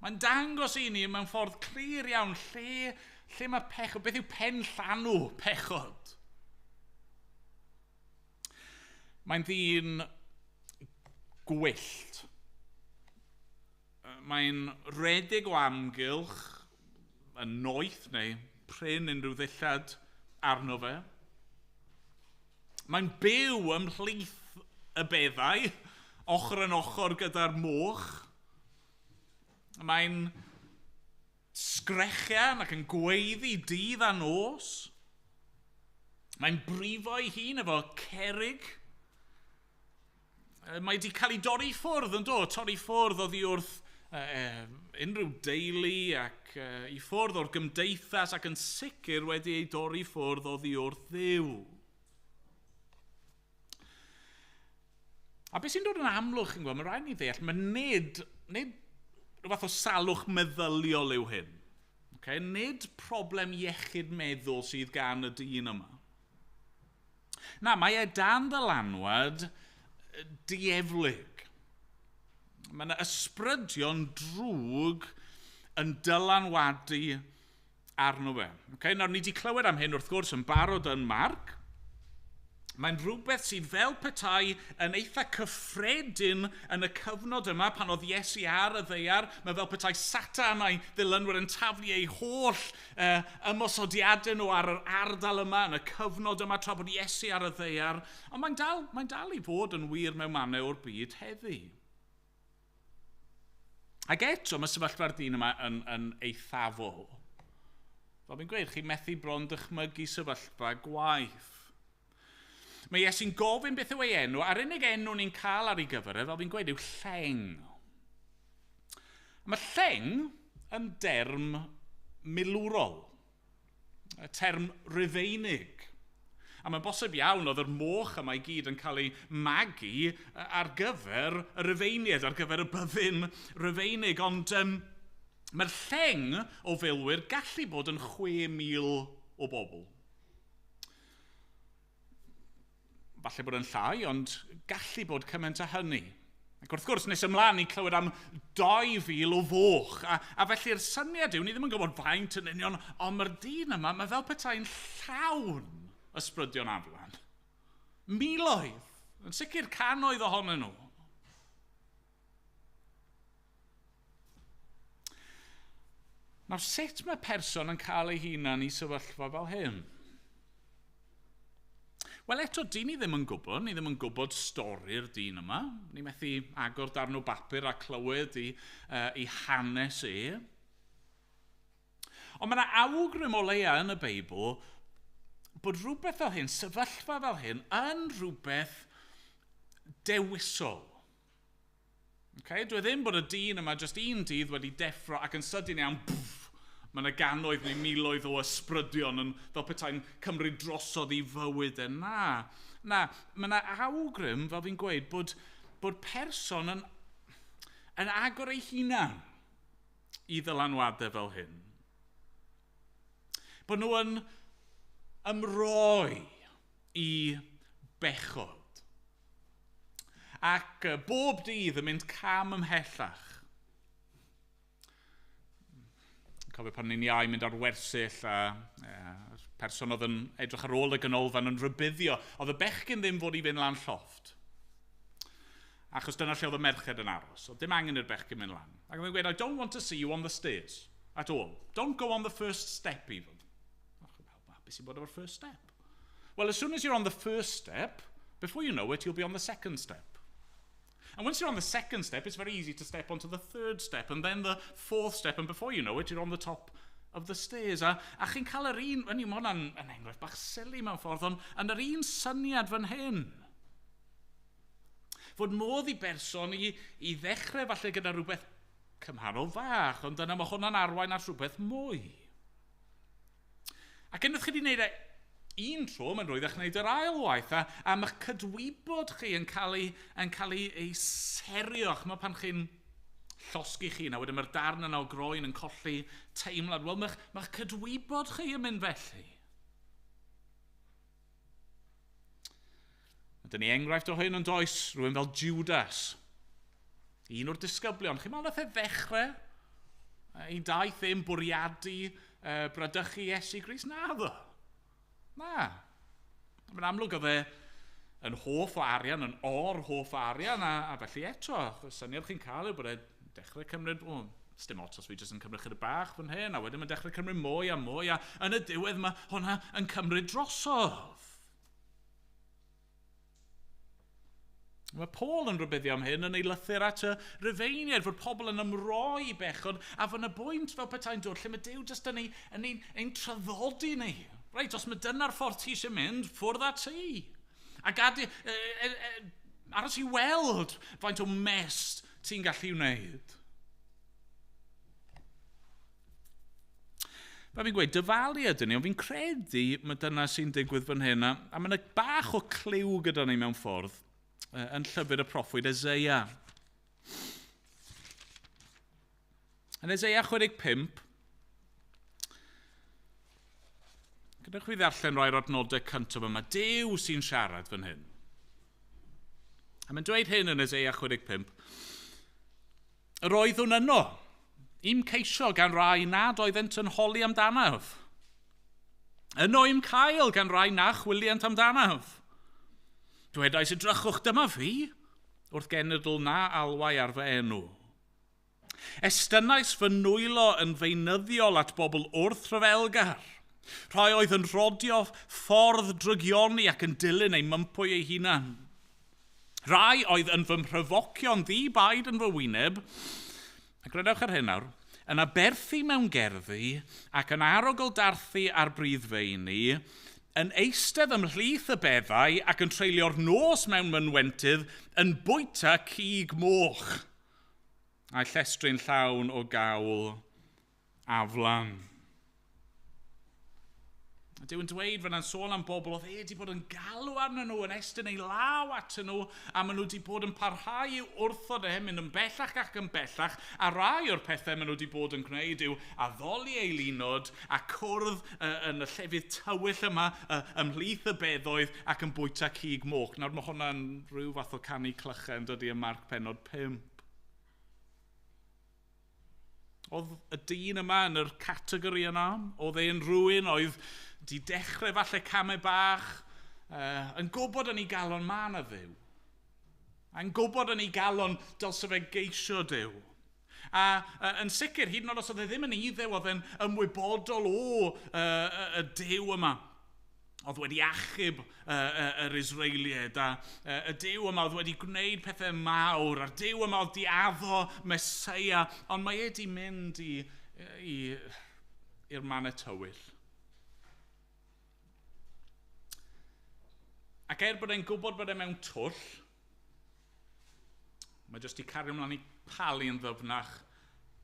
Mae'n dangos i ni mewn ffordd clir iawn lle mae pechod, beth yw pen llanw pechod. Mae'n ddyn gwyllt. Mae'n rhedeg o amgylch yn noeth neu prin unrhyw ddillad arno fe. Mae'n byw ymhlith y beddau, ochr yn ochr gyda'r moch. Mae'n sgrechian ac yn gweiddi dydd a nos. Mae'n brifo ei hun efo cerrig. Mae wedi cael ei dorri ffwrdd yn do, torri ffwrdd oddi wrth unrhyw deulu ac i ffwrdd o'r gymdeithas ac yn sicr wedi ei dorri ffwrdd oddi wrth Dduw. A beth sy'n dod yn amlwg, chi'n gweld, mae rhaid ni ddeall, mae nid rhyw fath o salwch meddyliol yw hyn. Okay? Nid problem iechyd meddwl sydd gan y dyn yma. Na, mae e dan ddylanwad dieflig. Mae yna ysbrydion drwg yn dylanwadu arno fe. Okay? Nawr, ni wedi clywed am hyn wrth gwrs yn barod yn Marc. Mae'n rhywbeth sydd fel petai yn eitha cyffredin yn y cyfnod yma pan oedd Iesu ar y ddaear. Mae fel petai Satan a'i ddilynwyr yn taflu ei holl ymosodiadau nhw ar yr ardal yma yn y cyfnod yma tra bod Iesu ar y ddaear. Ond mae'n dal i fod yn wir mewn mannau o'r byd heddi. Ac eto mae sefyllfa'r dyn yma yn eithafol. Fel fi'n gweud, chi methu bron dychmygu sefyllfa gwaith. Mae Iesu'n gofyn beth yw ei enw, a'r unig enw ni'n cael ar ei gyfer e, fel fi'n gweud, yw Lleng. Mae lleng yn derm milwrol, y term Rufeinig. A mae'n bosib iawn oedd yr moch yma i gyd yn cael ei magu ar gyfer y Rufeiniaid, ar gyfer y byddin Rufeinig. Ond mae'r lleng o filwyr gallu bod yn 6,000 o bobl. Falle bod yn llai, ond gallu bod cymaint â hynny. Ac wrth gwrs, nes ymlaen i clywed am 2,000 o foch. A felly'r syniad yw, ni ddim yn gwybod faint yn union, ond mae'r dyn yma, mae fel petai'n llawn ysbrydion aflan. Miloedd, yn sicr cannoedd ohonyn nhw. Nawr, sut mae person yn cael ei hunan i sefyllfa fel hyn? Wel, eto, dyn ni ddim yn gwybod, ni ddim yn gwybod stori'r dyn yma. Ni methu agor darn o bapur a clywed i hanes e. Ond mae yna awgrym o leia yn y Beibl bod rhywbeth fel hyn, sefyllfa fel hyn, yn rhywbeth dewisol. Okay? Dwi ddim bod y dyn yma jyst un dydd wedi deffro ac yn sydyn iawn, pwff, mae yna gannoedd neu miloedd o ysbrydion yn fel petai'n cymryd drosodd i fywyd e. Na, na, mae yna awgrym, fel fi'n gweud, bod person yn agor ei hunan i ddylanwadau fel hyn. Bod nhw yn ymroi i bechod. Ac bob dydd yn mynd cam ymhellach. Cofio pan ni'n iau mynd ar wersyll a person oedd yn edrych ar ôl y ganolfan yn rhybuddio. Oedd y bechgyn ddim fod i fynd lan llofft. Achos dyna lle oedd y merched yn aros. Oedd dim angen i'r bechgyn mynd lan. Ac oedd yn gweud, I don't want to see you on the stairs at all. Don't go on the first step even. Beth sy'n bod efo'r first step? Well, as soon as you're on the first step, before you know it, you'll be on the second step. And once you're on the second step, it's very easy to step onto the third step, and then the fourth step, and before you know it, you're on the top of the stairs. A chi'n cael yr un, mae hwnna'n enghraifft bach silly mewn ffordd, ond yn yr un syniad fan hyn. Fod modd i berson i ddechrau falle gyda rhywbeth cymharol fach, ond yna mae hwnna'n arwain at rhywbeth mwy. Ac unwaith chi wedi gwneud e un tro, mae'n rhwydd eich gwneud yr ail waith, a mae'ch cydwybod chi yn cael ei serio. Chimod pan chi'n llosgi chi, a wedyn mae'r darn yna o groen yn colli teimlad. Wel, mae'ch cydwybod chi yn mynd felly. Dyna ni enghraifft o hyn yn does, rhywun fel Judas, un o'r disgyblion. Chi'n meddwl nath e ddechrau ei daith ddim bwriadu bradychu Iesu Grist? Naddo. Na. Mae'n amlwg oedd e yn hoff o arian, yn or-hoff o arian, a felly eto, y syniad chi'n cael yw bod e'n dechrau cymryd, o, sdim ots os fi jyst yn cymryd chydig bach fan hyn, a wedyn mae'n dechrau cymryd mwy a mwy, a yn y diwedd mae hwnna yn cymryd drosodd. Mae Paul yn rhybuddio am hyn yn ei lythyr at y Rufeiniaid, fod pobl yn ymroi i bechod, a fod yna bwynt fel petai'n dod lle mae Duw jyst yn ein traddodi ni. Reit, os mae dyna'r ffordd ti eisiau mynd, ffwrdd â ti. A gad aros i weld faint o mess ti'n gallu wneud. Fel fi'n gweud, dyfalu ydyn ni, ond fi'n credu mae dyna sy'n digwydd fan hyn, a mae yna bach o cliw gyda ni mewn ffordd yn llyfr y proffwyd Eseia. Yn Eseia 65, gyda chwi ddarllen rhai'r adnodau cyntaf yma, Duw sy'n siarad fan hyn. A mae'n dweud hyn yn Eseia 65, Yr oeddwn yno, i'm ceisio gan rai nad oeddent yn holi amdanaf. Yno i'm cael gan rai na chwiliant amdanaf. Dwedais edrychwch, dyma fi, wrth genedl na alwai ar fy enw. Estynnais fy nwylo yn feunyddiol at bobl wrthryfelgar. Rhai oedd yn rhodio ffordd drygioni ac yn dilyn eu mympwy eu hunan. Rhai oedd yn fy mhryfocio'n ddi-baid yn fy wyneb, a gwrandewch ar hyn nawr, yn aberthu mewn gerddi ac yn arogl-darthu ar briddfeini, yn eistedd ymhlith y beddau ac yn treulio'r nos mewn mynwentydd yn bwyta cig moch. A'i llestri'n llawn o gawl aflan. A Duw yn dweud fyna'n sôn am bobl oedd e wedi bod yn galw arnyn nhw, yn estyn ei law atyn nhw, a maen nhw wedi bod yn parhau i'w wrthod e, mynd yn bellach ac yn bellach, a rai o'r pethau maen nhw wedi bod yn gwneud yw addoli eilunod a cwrdd yn y llefydd tywyll yma ymhlith y beddoedd ac yn bwyta cig moch. Nawr mae hwnna'n rhyw fath o canu clychau yn dydi ym Marc pennod 5. Oedd y dyn yma yn yr categori yna, oedd e'n rhywun oedd di dechrau falle camau bach, yn gwybod yn ei galon ma na Dduw. Yn gwybod yn ei galon dylse fe geisio Duw. A yn sicr, hyd yn oed os oedd e ddim yn Iddew, oedd e'n ymwybodol o y Duw yma. Oedd wedi achub yr Israeliaid, a y Duw yma oedd wedi gwneud pethau mawr, a'r Duw yma oedd di addo Meseia, ond mae e di mynd i'r mannau tywyll. Ac er bod e'n gwybod bod e mewn twll, mae jyst i cario ymlaen i palu yn ddyfnach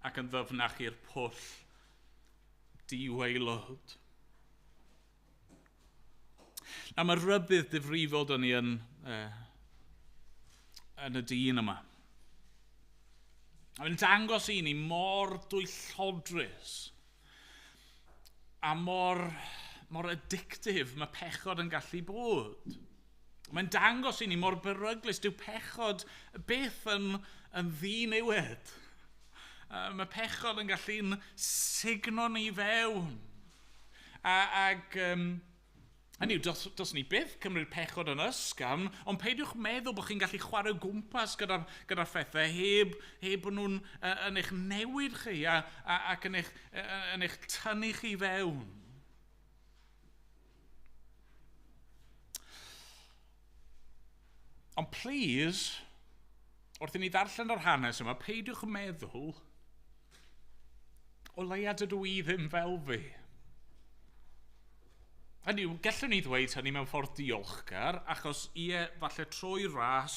ac yn ddyfnach i'r pwll diwaelod. A mae rhybudd difrifol dyn ni yn y dyn yma. A mae'n dangos i ni mor dwyllodrus a mor addictive mae pechod yn gallu bod. Mae'n dangos i ni mor beryglus. Dyw pechod byth yn ddiniwed. Mae pechod yn gallu'n sugno ni fewn. Hynny yw, dos ni byth cymryd pechod yn ysgafn, ond peidiwch meddwl bod chi'n gallu chwarae o gwmpas gyda phethau heb bod nhw'n yn eich newid chi ac yn eich tynnu chi fewn. Ond please, wrth i ni ddarllen yr hanes yma, peidiwch meddwl, o leia dydw i ddim fel fi. Hynny yw, gallwn ni ddweud hynny mewn ffordd diolchgar, achos ie, falle trwy ras,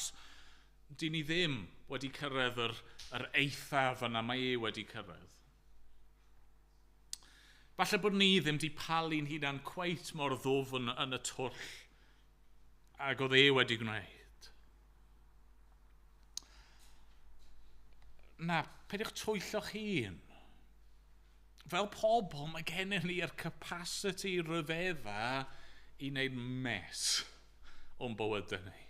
dyn ni ddim wedi cyrraedd yr eithaf yna mae e wedi cyrraedd. Falle bod ni ddim wedi palu'n hunan cweit mor ddwfn yn y twll ag oedd e wedi gwneud. Na, peidiwch twyllo'ch hun. Fel pobl, mae gennym ni'r capacity rhyfedda i wneud mess o'n bywydau ni.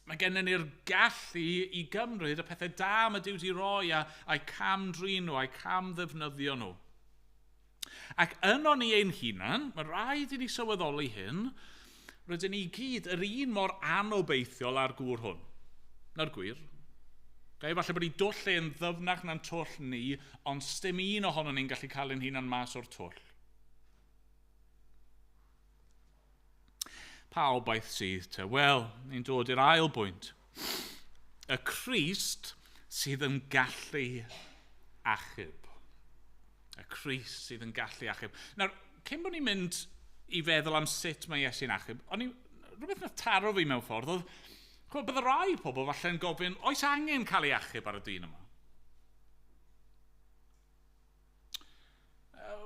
Mae gennym ni'r gallu i gymryd y pethau da mae Duw wedi roi a'i cam-drin nhw, a'i cam-ddefnyddio nhw. Ac yno ni ein hunan, mae rhaid i ni sylweddoli hyn, rydyn ni gyd yr un mor anobeithiol â'r gŵr hwn. Na'r gwir. Okay, falle bod ei dwll e'n ddyfnach na'n twll ni, ond sdim un ohonon ni'n gallu cael ein hunan mas o'r twll. Pa obaith sydd te? Wel, ni'n dod i'r ail bwynt. Y Crist sydd yn gallu achub. Y Crist sydd yn gallu achub. Nawr, cyn bod ni'n mynd i feddwl am sut mae Iesu'n achub, o'n i, rhywbeth nath taro fi mewn ffordd, oedd bydde rai pobl falle'n gofyn, oes angen cael ei achub ar y dyn yma?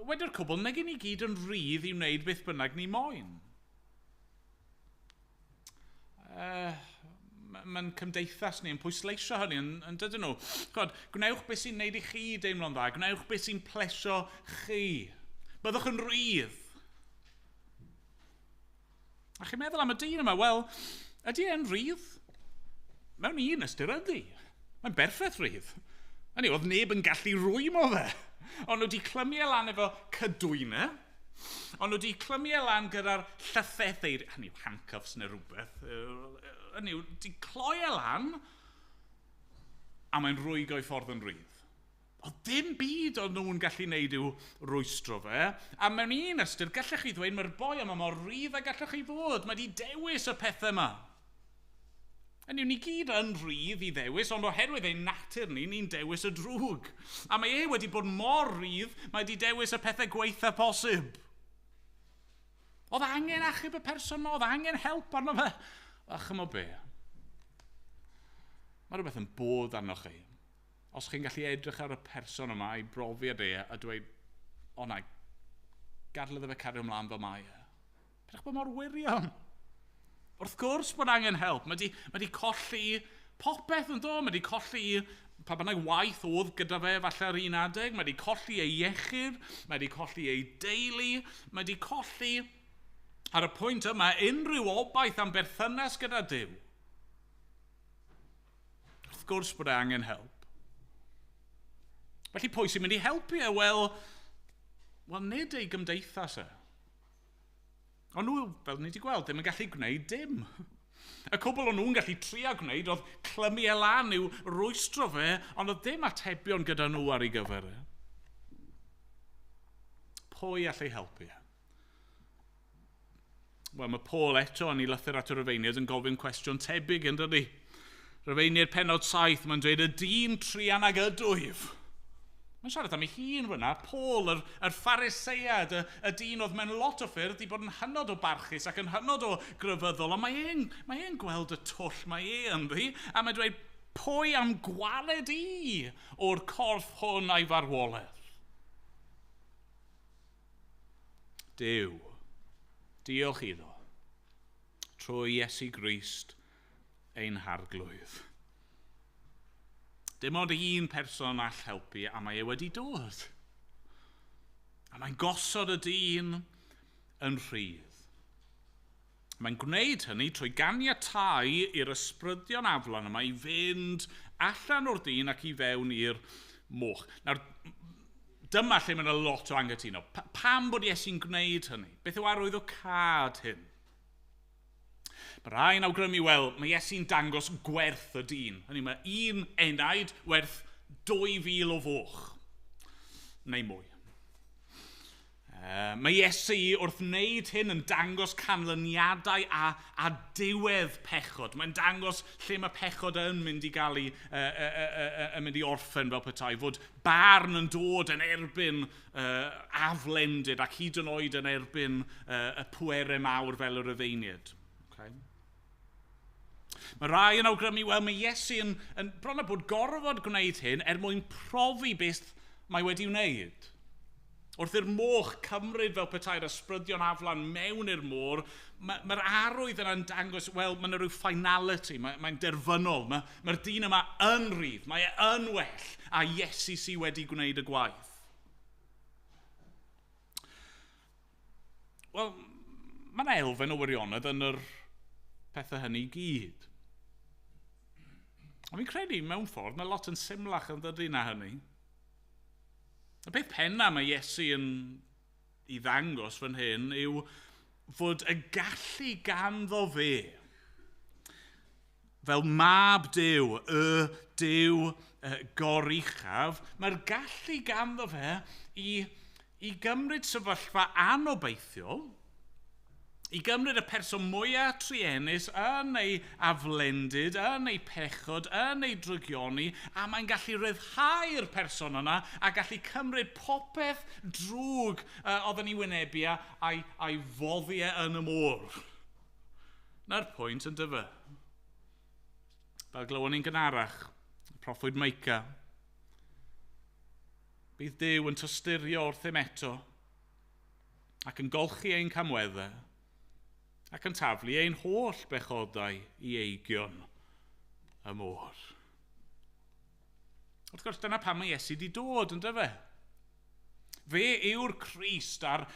Wedi'r cwbl, nag i ni gyd yn rhydd i wneud beth bynnag ni moyn. Mae'n cymdeithas ni yn pwysleisio hynny, yn dydyn nhw. Chod, gwnewch beth sy'n wneud i chi deimlo'n dda, gwnewch beth sy'n plesio chi. Byddwch yn rhydd. A chi'n meddwl am y dyn yma, wel, ydy e'n rhydd? Mewn un ystyr ydy. Mae'n berffaith rhydd. Hynny, oedd neb yn gallu rwymo fe. Ond nhw wedi clymu e lan efo cydwynau. Ond nhw wedi clymu e lan gyda'r llythyr, hynny yw handcuffs neu rhywbeth. Hynny yw, wedi cloi e lan, a mae'n rwygo i ffordd yn rhydd. Oedd dim byd oedd nhw'n gallu wneud i'w rwystro fe. A mewn un ystyr, gallech chi ddweud, mae'r boi yma mor rhydd a gallech chi fod. Mae wedi dewis y pethau yma. Hynny yw, ni gyd yn rhydd i ddewis, ond oherwydd ein natur ni, ni'n dewis y drwg. A mae e wedi bod mor rhydd, mae wedi dewis y pethau gweitha posib. Oedd angen achub y person yma, oedd angen help arno fe. A chymod be? Mae rhywbeth yn bod arnoch chi. Os chi'n gallu edrych ar y person yma i brofiad e a dweud, o na, gadael iddo fe cario ymlaen fel mae e. Pidwch bod mor wirion. Wrth gwrs bod angen help. Mae di colli popeth yn do. Mae di colli pa bynnag waith oedd gyda fe falle ar un adeg. Mae di colli ei iechyd. Mae di colli ei deulu. Mae di colli ar y pwynt yma unrhyw obaith am berthynas gyda Duw. Wrth gwrs bod e angen help. Felly pwy sy'n mynd i helpu e? Wel, nid ei gymdeithas e. Ond nhw, fel ni wedi gweld, ddim yn gallu gwneud dim. Y cwbl o'n nhw'n gallu trio gwneud oedd clymu e lan i'w rwystro fe, ond oedd dim atebion gyda nhw ar ei gyfer e. Pwy all ei helpu e? Wel, mae Paul eto yn ei lythyr at y Rufeiniaid yn gofyn cwestiwn tebyg, yn dydy? Rufeiniaid penod 7, mae'n dweud, y dyn truan ag ydwyf. Mae'n siarad am ei hun fyna, Paul, yr Pharisead, y dyn oedd mewn lot o ffyrdd wedi bod yn hynod o barchus ac yn hynod o grefyddol, ond mae e'n gweld y twll mae e ynddi, a mae'n dweud, pwy am gwared i o'r corff hwn a'i farwolaeth? Duw, diolch iddo, trwy Iesu Grist ein harglwydd. Dim ond un person all helpu, a mae e wedi dod. A mae'n gosod y dyn yn rhydd. Mae'n gwneud hynny trwy ganiatáu i'r ysbrydion aflan yma i fynd allan o'r dyn ac i fewn i'r moch. Nawr, dyma lle mae yna lot o anghytuno. Pam bod Iesu'n gwneud hynny? Beth yw arwyddocâd hyn? Mae rhai'n awgrymu, wel, mae Iesu'n dangos gwerth y dyn. Hynny, mae un enaid werth 2,000 o foch, neu mwy. Mae Iesu wrth wneud hyn yn dangos canlyniadau a diwedd pechod. Mae'n dangos lle mae pechod yn mynd i gael ei, yn mynd i orffen fel petai, fod barn yn dod yn erbyn aflendid ac hyd yn oed yn erbyn y pwerau mawr fel y Rufeiniaid. Okay. Mae rai yn awgrymu, wel, mae Iesu yn bron â bod gorfod gwneud hyn er mwyn profi beth mae wedi wneud. Wrth i'r moch cymryd fel petai'r ysbrydion aflan mewn i'r môr, mae'r arwydd yna'n dangos, wel, mae yna rhyw finality, mae'n derfynol, mae'r dyn yma yn rhydd, mae e yn well, a Iesu sydd wedi gwneud y gwaith. Wel, mae yna elfen o wirionedd yn yr pethau hynny i gyd. Ond fi'n credu, mewn ffordd, mae lot yn symlach yn dydy na hynny. Y peth penna mae Iesu yn ei ddangos fan hyn yw fod y gallu ganddo fe fel mab Duw, y Duw goruchaf, mae'r gallu ganddo fe i gymryd sefyllfa anobeithiol, i gymryd y person mwyaf truenus yn ei aflendid, yn ei pechod, yn ei drygioni, a mae'n gallu rhyddhau'r person yna a gallu cymryd popeth drwg oedd yn ei wynebu a'i foddi e yn y môr. Na'r pwynt yn dyfe. Fel glywon ni'n gynharach, proffwyd Meica. Bydd Duw yn tosturio wrthym eto ac yn golchi ein camweddau ac yn taflu ein holl bechodau i eigion y môr. Wrth gwrs, dyna pam mae Iesu wedi dod, yn dyfe? Fe yw'r Crist a'r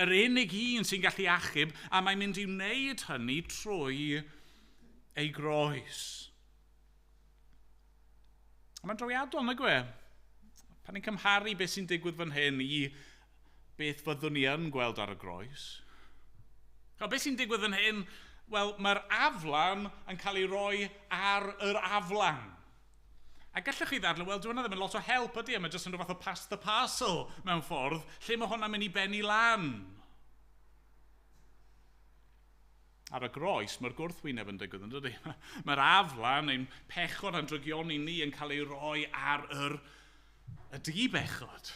yr unig un sy'n gallu achub, a mae'n mynd i wneud hynny trwy ei groes. A mae'n drawiadol, nag yw e? Pan ni'n cymharu beth sy'n digwydd fan hyn i beth fyddwn ni yn gweld ar y groes. Beth sy'n digwydd yn hyn? Wel, mae'r aflan yn cael ei roi ar yr aflan. A gallwch chi ddadlau, wel, dyw hwnna ddim yn lot o help ydy, mae jyst yn rhyw fath o pass the parcel mewn ffordd, lle mae hwnna'n mynd i benni lan. Ar y groes, mae'r gwrthwyneb yn digwydd, yn dydy? Mae'r aflan, ein pechod a'n drygioni ni yn cael ei roi ar y dibechod,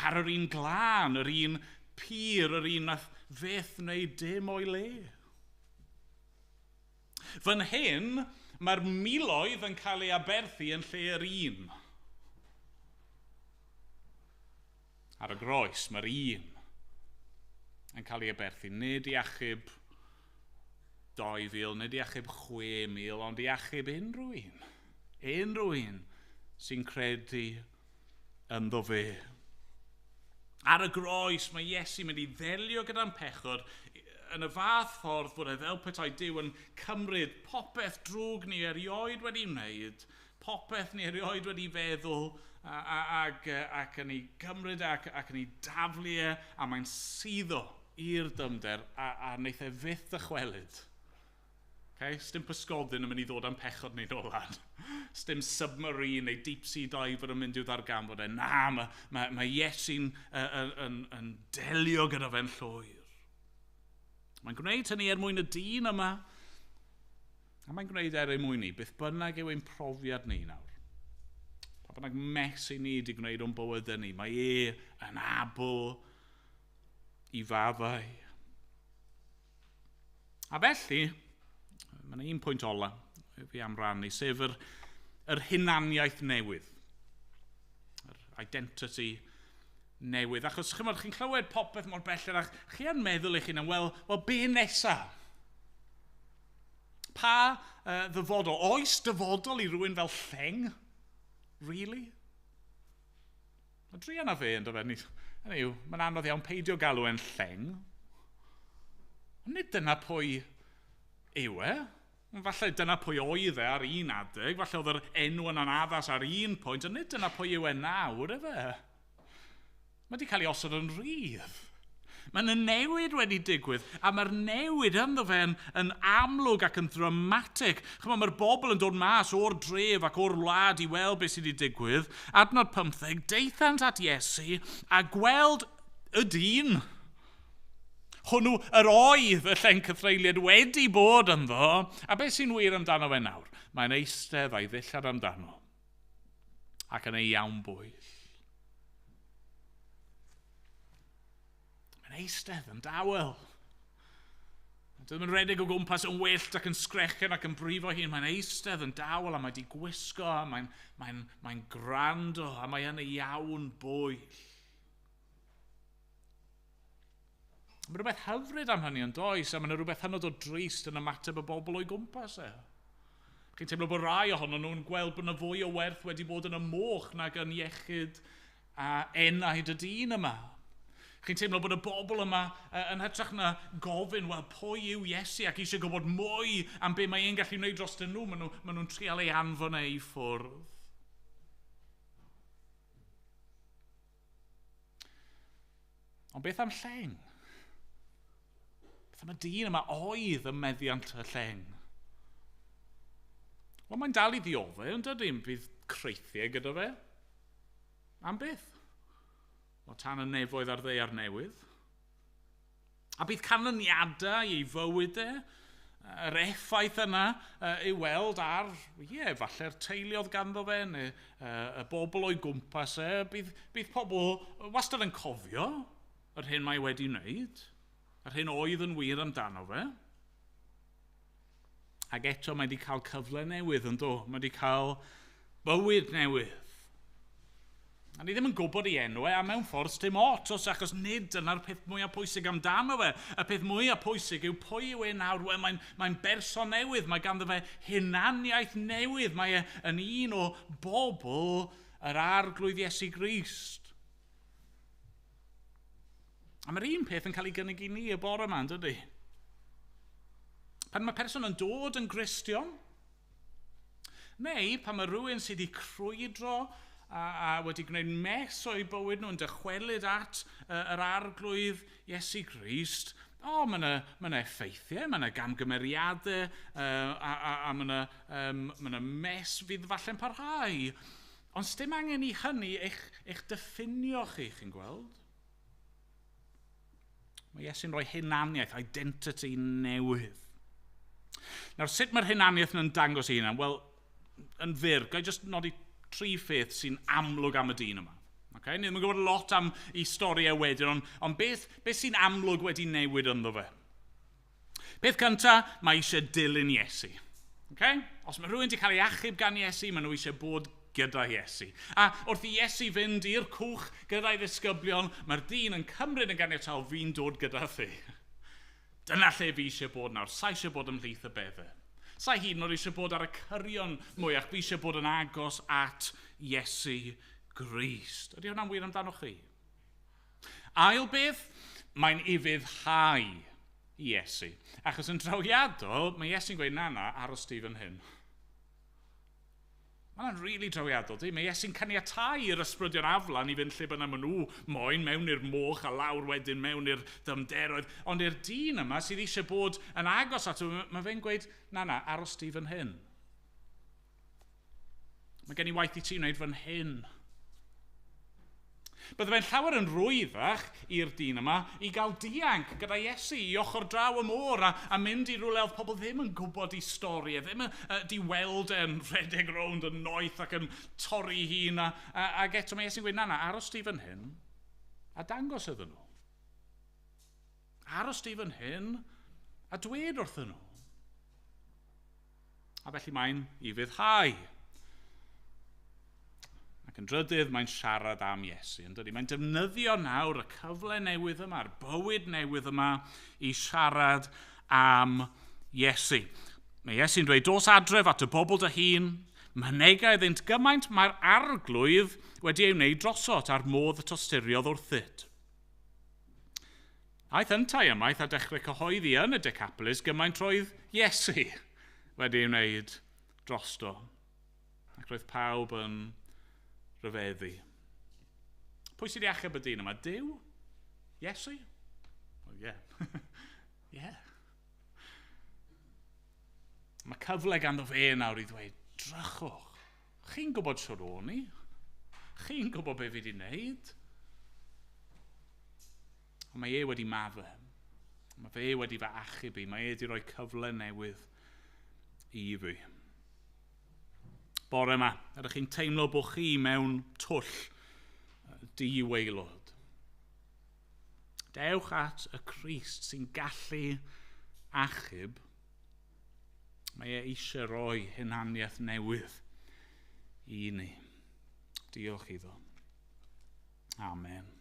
ar yr un glân, yr un pur, yr un nath fyth wneud dim o'i le. Fan hyn, mae'r miloedd yn cael ei aberthu yn lle yr un. Ar y groes, mae'r un yn cael ei aberthu, nid i achub 2,000, nid i achub 6,000, ond i achub unrhyw un. Unrhyw un sy'n credu ynddo fe. Ar y groes, mae Iesu mynd i ddelio gyda'n pechod yn y fath ffordd bod e fel petai Duw yn cymryd popeth drwg ni erioed wedi wneud, popeth ni erioed wedi feddwl, ac, ac yn ei gymryd ac, ac yn ei daflu e, a mae'n suddo i'r dymder a, a wneith e fyth ddychwelyd. Okay? Sdim pysgodyn yn mynd i ddod am pechod ni nôl lan. Sdim submarine neu deep sea diver yn mynd i'w ddarganfod e. Na, mae, mae, mae Iesu'n yn, yn, yn delio gyda fe'n llwyr. Mae'n gwneud hynny er mwyn y dyn yma, a mae'n gwneud er ei mwyn ni, beth bynnag yw ein profiad ni nawr. Pa bynnag mes i ni wedi gwneud o'n bywydau ni, mae e yn abl i faddau. A felly, mae yna un pwynt ola fi am rannu, sef yr, yr hunaniaeth newydd. Yr identity newydd. Achos chymod, chi'n clywed popeth mor belled ac chi yn meddwl eich hunan, wel, wel be nesa? Pa ddyfodol? Oes dyfodol i rywun fel lleng? Really? Mae druan â fe, ynddo fe? Hynny yw, mae'n anodd iawn peidio galw e'n lleng. Ond nid dyna pwy yw e. Falle dyna pwy oedd e ar un adeg, falle oedd yr enw yn anaddas ar un pwynt, ond nid dyna pwy yw e nawr, efe. Mae wedi cael ei osod yn rhydd. Mae yna newid wedi digwydd, a mae'r newid ynddo fe yn, yn amlwg ac yn ddramatig. Chymod, mae'r bobl yn dod mas o'r dref ac o'r wlad i weld beth sydd wedi digwydd. Adnod 15, daethant at Iesu a gweld y dyn. Hwnnw yr oedd y llen cythreuliad wedi bod ynddo, a beth sy'n wir amdano fe nawr? Mae'n eistedd a'i ddillad amdano, ac yn ei iawn bwyll. Mae'n eistedd yn dawel. Dyw ddim yn rhedeg o gwmpas yn wyllt ac yn sgrechen ac yn brifo hun. Mae'n eistedd yn dawel a mae wedi gwisgo a mae'n mae mae gwrando a mae yn ei iawn bwyll. Mae rhywbeth hyfryd am hynny yn does, a mae rhywbeth hynod o drist yn ymateb y bobl o'i gwmpas e. Chi'n teimlo bod rai ohonyn nhw'n gweld bod yna fwy o werth wedi bod yn y moch nag yn iechyd a enaid y dyn yma. Chi'n teimlo bod y bobl yma yn hytrach na gofyn, wel, pwy yw Iesu ac eisiau gwybod mwy am be mae e'n gallu wneud dros nhw, maen nhw'n nhw, nhw trial ei anfon e i ffwrdd. Ond beth am lleng? Beth am y dyn yma oedd ym meddiant y lleng? Wel, mae'n dal i ddioddef, yn dydy? Bydd creithiau gyda fe. Am beth? O tan y nefoedd ar ddaear newydd. A bydd canlyniadau ei fywyd e, yr effaith yna i weld ar, ie, yeah, falle'r teulu oedd ganddo fe, neu y bobl o'i gwmpas e, bydd, bydd pobl wastad yn cofio yr hyn mae wedi wneud, yr hyn oedd yn wir amdano fe. Ac eto mae wedi cael cyfle newydd yn do, mae wedi cael bywyd newydd. A ni ddim yn gwybod ei enw e, a mewn ffordd dim ots, os achos nid dyna'r peth mwyaf pwysig amdano fe. Y peth mwyaf pwysig yw pwy yw e nawr. Wel, mae'n mae berson newydd, mae ganddo fe hunaniaeth newydd, mae e yn un o bobl yr arglwydd Iesu Grist. A mae'r un peth yn cael ei gynnig i ni y bore yma, yn dydy? Pan mae person yn dod yn Gristion, neu pan mae rhywun sydd wedi crwydro a, a wedi gwneud mes o'i bywyd nhw yn dychwelyd at yr arglwydd Iesu Grist, o, mae yna ma yna effeithiau, mae yna gamgymeriadau, a, a, a mae yna um, ma yna mes fydd falle'n parhau. Ond sdim angen i hynny eich, eich diffinio chi, chi'n gweld? Mae Iesu'n rhoi hunaniaeth, identity newydd. Nawr, sut mae'r hunaniaeth yn dangos ei hunan? Wel, yn fyr, ga i jyst nodi tri pheth sy'n amlwg am y dyn yma. Okay? Ni ddim yn gwybod lot am ei storiau wedyn, ond, ond beth, beth sy'n amlwg wedi newid ynddo fe? Peth cyntaf, mae eisiau dilyn Iesu. Okay? Os mae rhywun wedi cael ei achub gan Iesu, maen nhw eisiau bod gyda Iesu. A wrth i Iesu fynd i'r cwch gyda'i ddisgyblion, mae'r dyn yn cymryd yn ganiataol, fi'n dod gyda thi. Dyna lle fi eisiau bod nawr. Sa eisiau bod ymhlith y beddau. Sa hyd yn oed eisiau bod ar y cyrion mwyach. Fi eisiau bod yn agos at Iesu Grist. Ydy hwnna'n wir amdano chi? Ail beth, mae'n ufuddhau Iesu. Achos yn drawiadol, mae Iesu'n gweud, na, na, aros di fan hyn. Mae hwnna'n rili drawiadol, di? Mae Iesu'n caniatáu i'r ysbrydion aflan i fynd lle bynnag maen nhw moyn, mewn i'r moch a lawr wedyn mewn i'r dymderoedd. Ond i'r dyn yma sydd eisiau bod yn agos ato, mae fe'n gweud, na, na, aros di fan hyn. Mae gen i waith i ti wneud fan hyn. Bydde fe'n llawer yn rwyddach i'r dyn yma i gael dianc gyda Iesu i ochr draw y môr a mynd i rywle oedd pobl ddim yn gwybod ei stori, ddim yn di weld e'n rhedeg rownd yn noeth ac yn torri hun. Ac eto mae Iesu'n gweud, na, na, aros di fan hyn a dangos iddyn nhw. Aros di fan hyn a dweud wrthyn nhw. A felly mae'n ufuddhau. Ac yn drydydd, mae'n siarad am Iesu, yn dydi? Mae'n defnyddio nawr y cyfle newydd yma, yr bywyd newydd yma i siarad am Iesu. Mae Iesu'n dweud, dos adref at y bobl dy hun, mynega iddynt gymaint mae'r arglwydd wedi ei wneud drosot a'r modd y tosturiodd wrthyt. Aeth yntau ymaith a dechrau cyhoeddi yn y Decapolis gymaint roedd Iesu wedi ei wneud drosto. Ac roedd pawb yn rhyfeddu. Pwy sydd wedi achub y dyn yma? Duw? Iesu? Well, yeah. Yeah. Mae cyfle ganddo fe nawr i ddweud, drychwch, chi'n gwybod siwr o'n i? Chi'n gwybod be fi wedi wneud? Ond mae e wedi maddau. Mae fe wedi fy achub i. Mae e wedi rhoi cyfle newydd i fi. Bore yma, ydych chi'n teimlo bod chi mewn twll di-waelod? Dewch at y Crist sy'n gallu achub. Mae e eisiau rhoi hunaniaeth newydd i ni. Diolch iddo. Amen.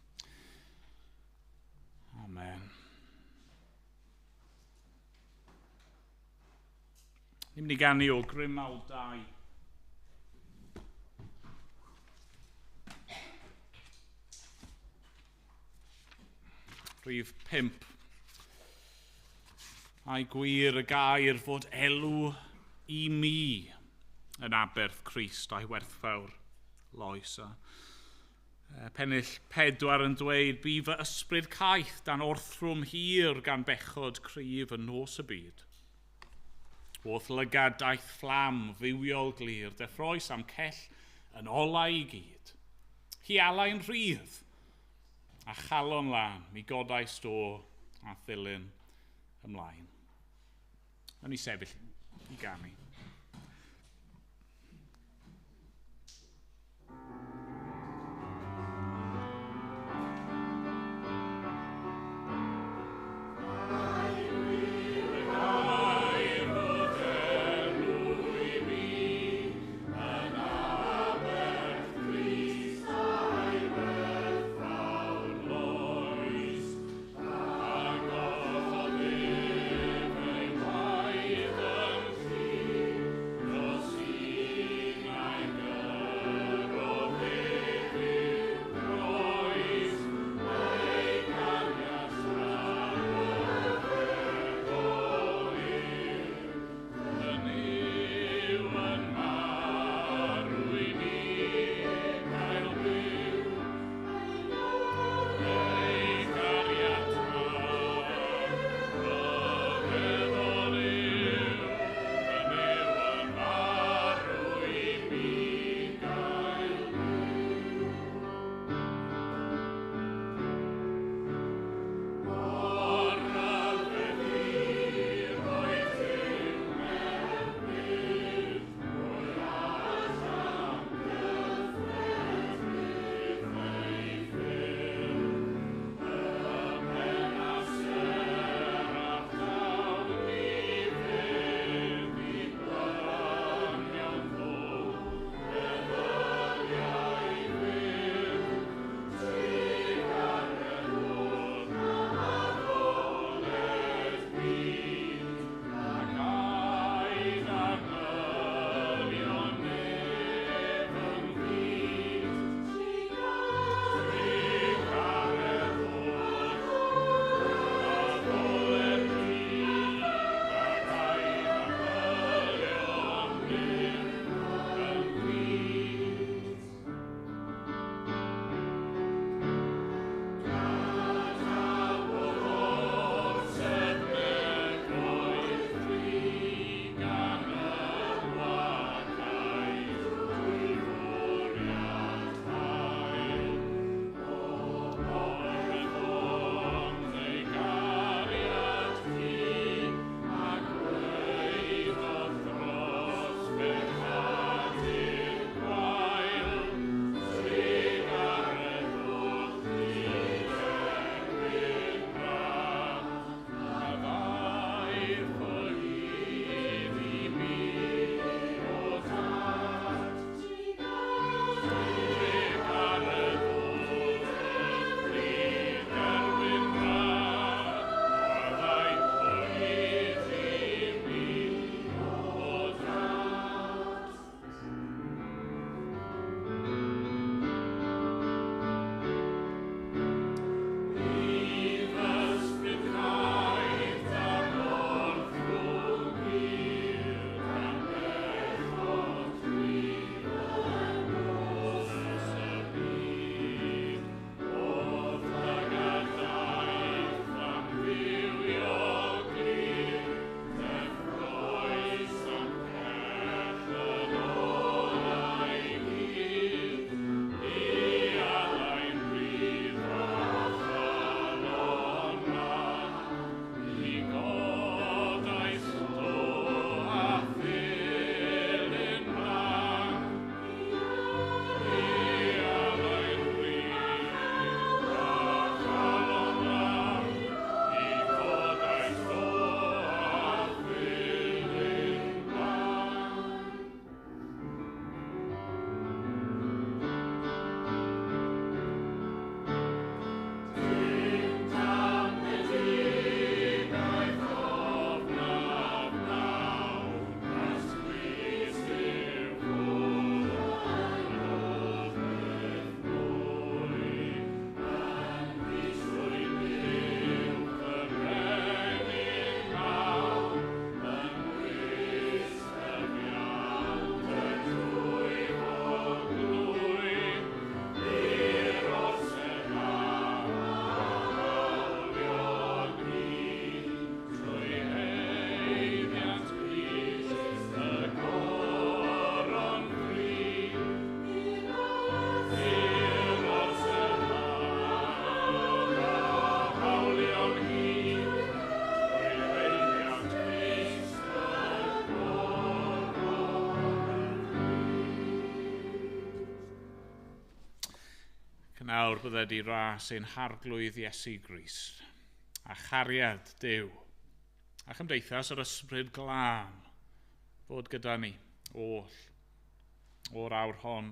Amen. Ni'n mynd i ganu o Grymawl 2. Rhif 5. Ai gwir y gair fod elw i mi yn aberth Crist a'i werthfawr loes. Pennill 4 yn dweud, bu fy ysbryd caeth dan orthrwm hir gan bechod cryf yn nos y byd. Wrth lygad daeth fflam fywiol glir, deffroes am cell yn olau i gyd. Hi alai'n rhydd a chalon lân, mi godais do a thilyn ymlaen. Nawn ni sefyll i ganu. Ac nawr bydded i ras ein harglwydd Iesu Grist, a chariad Duw, a chymdeithas yr ysbryd glân fod gyda ni oll o'r awr hon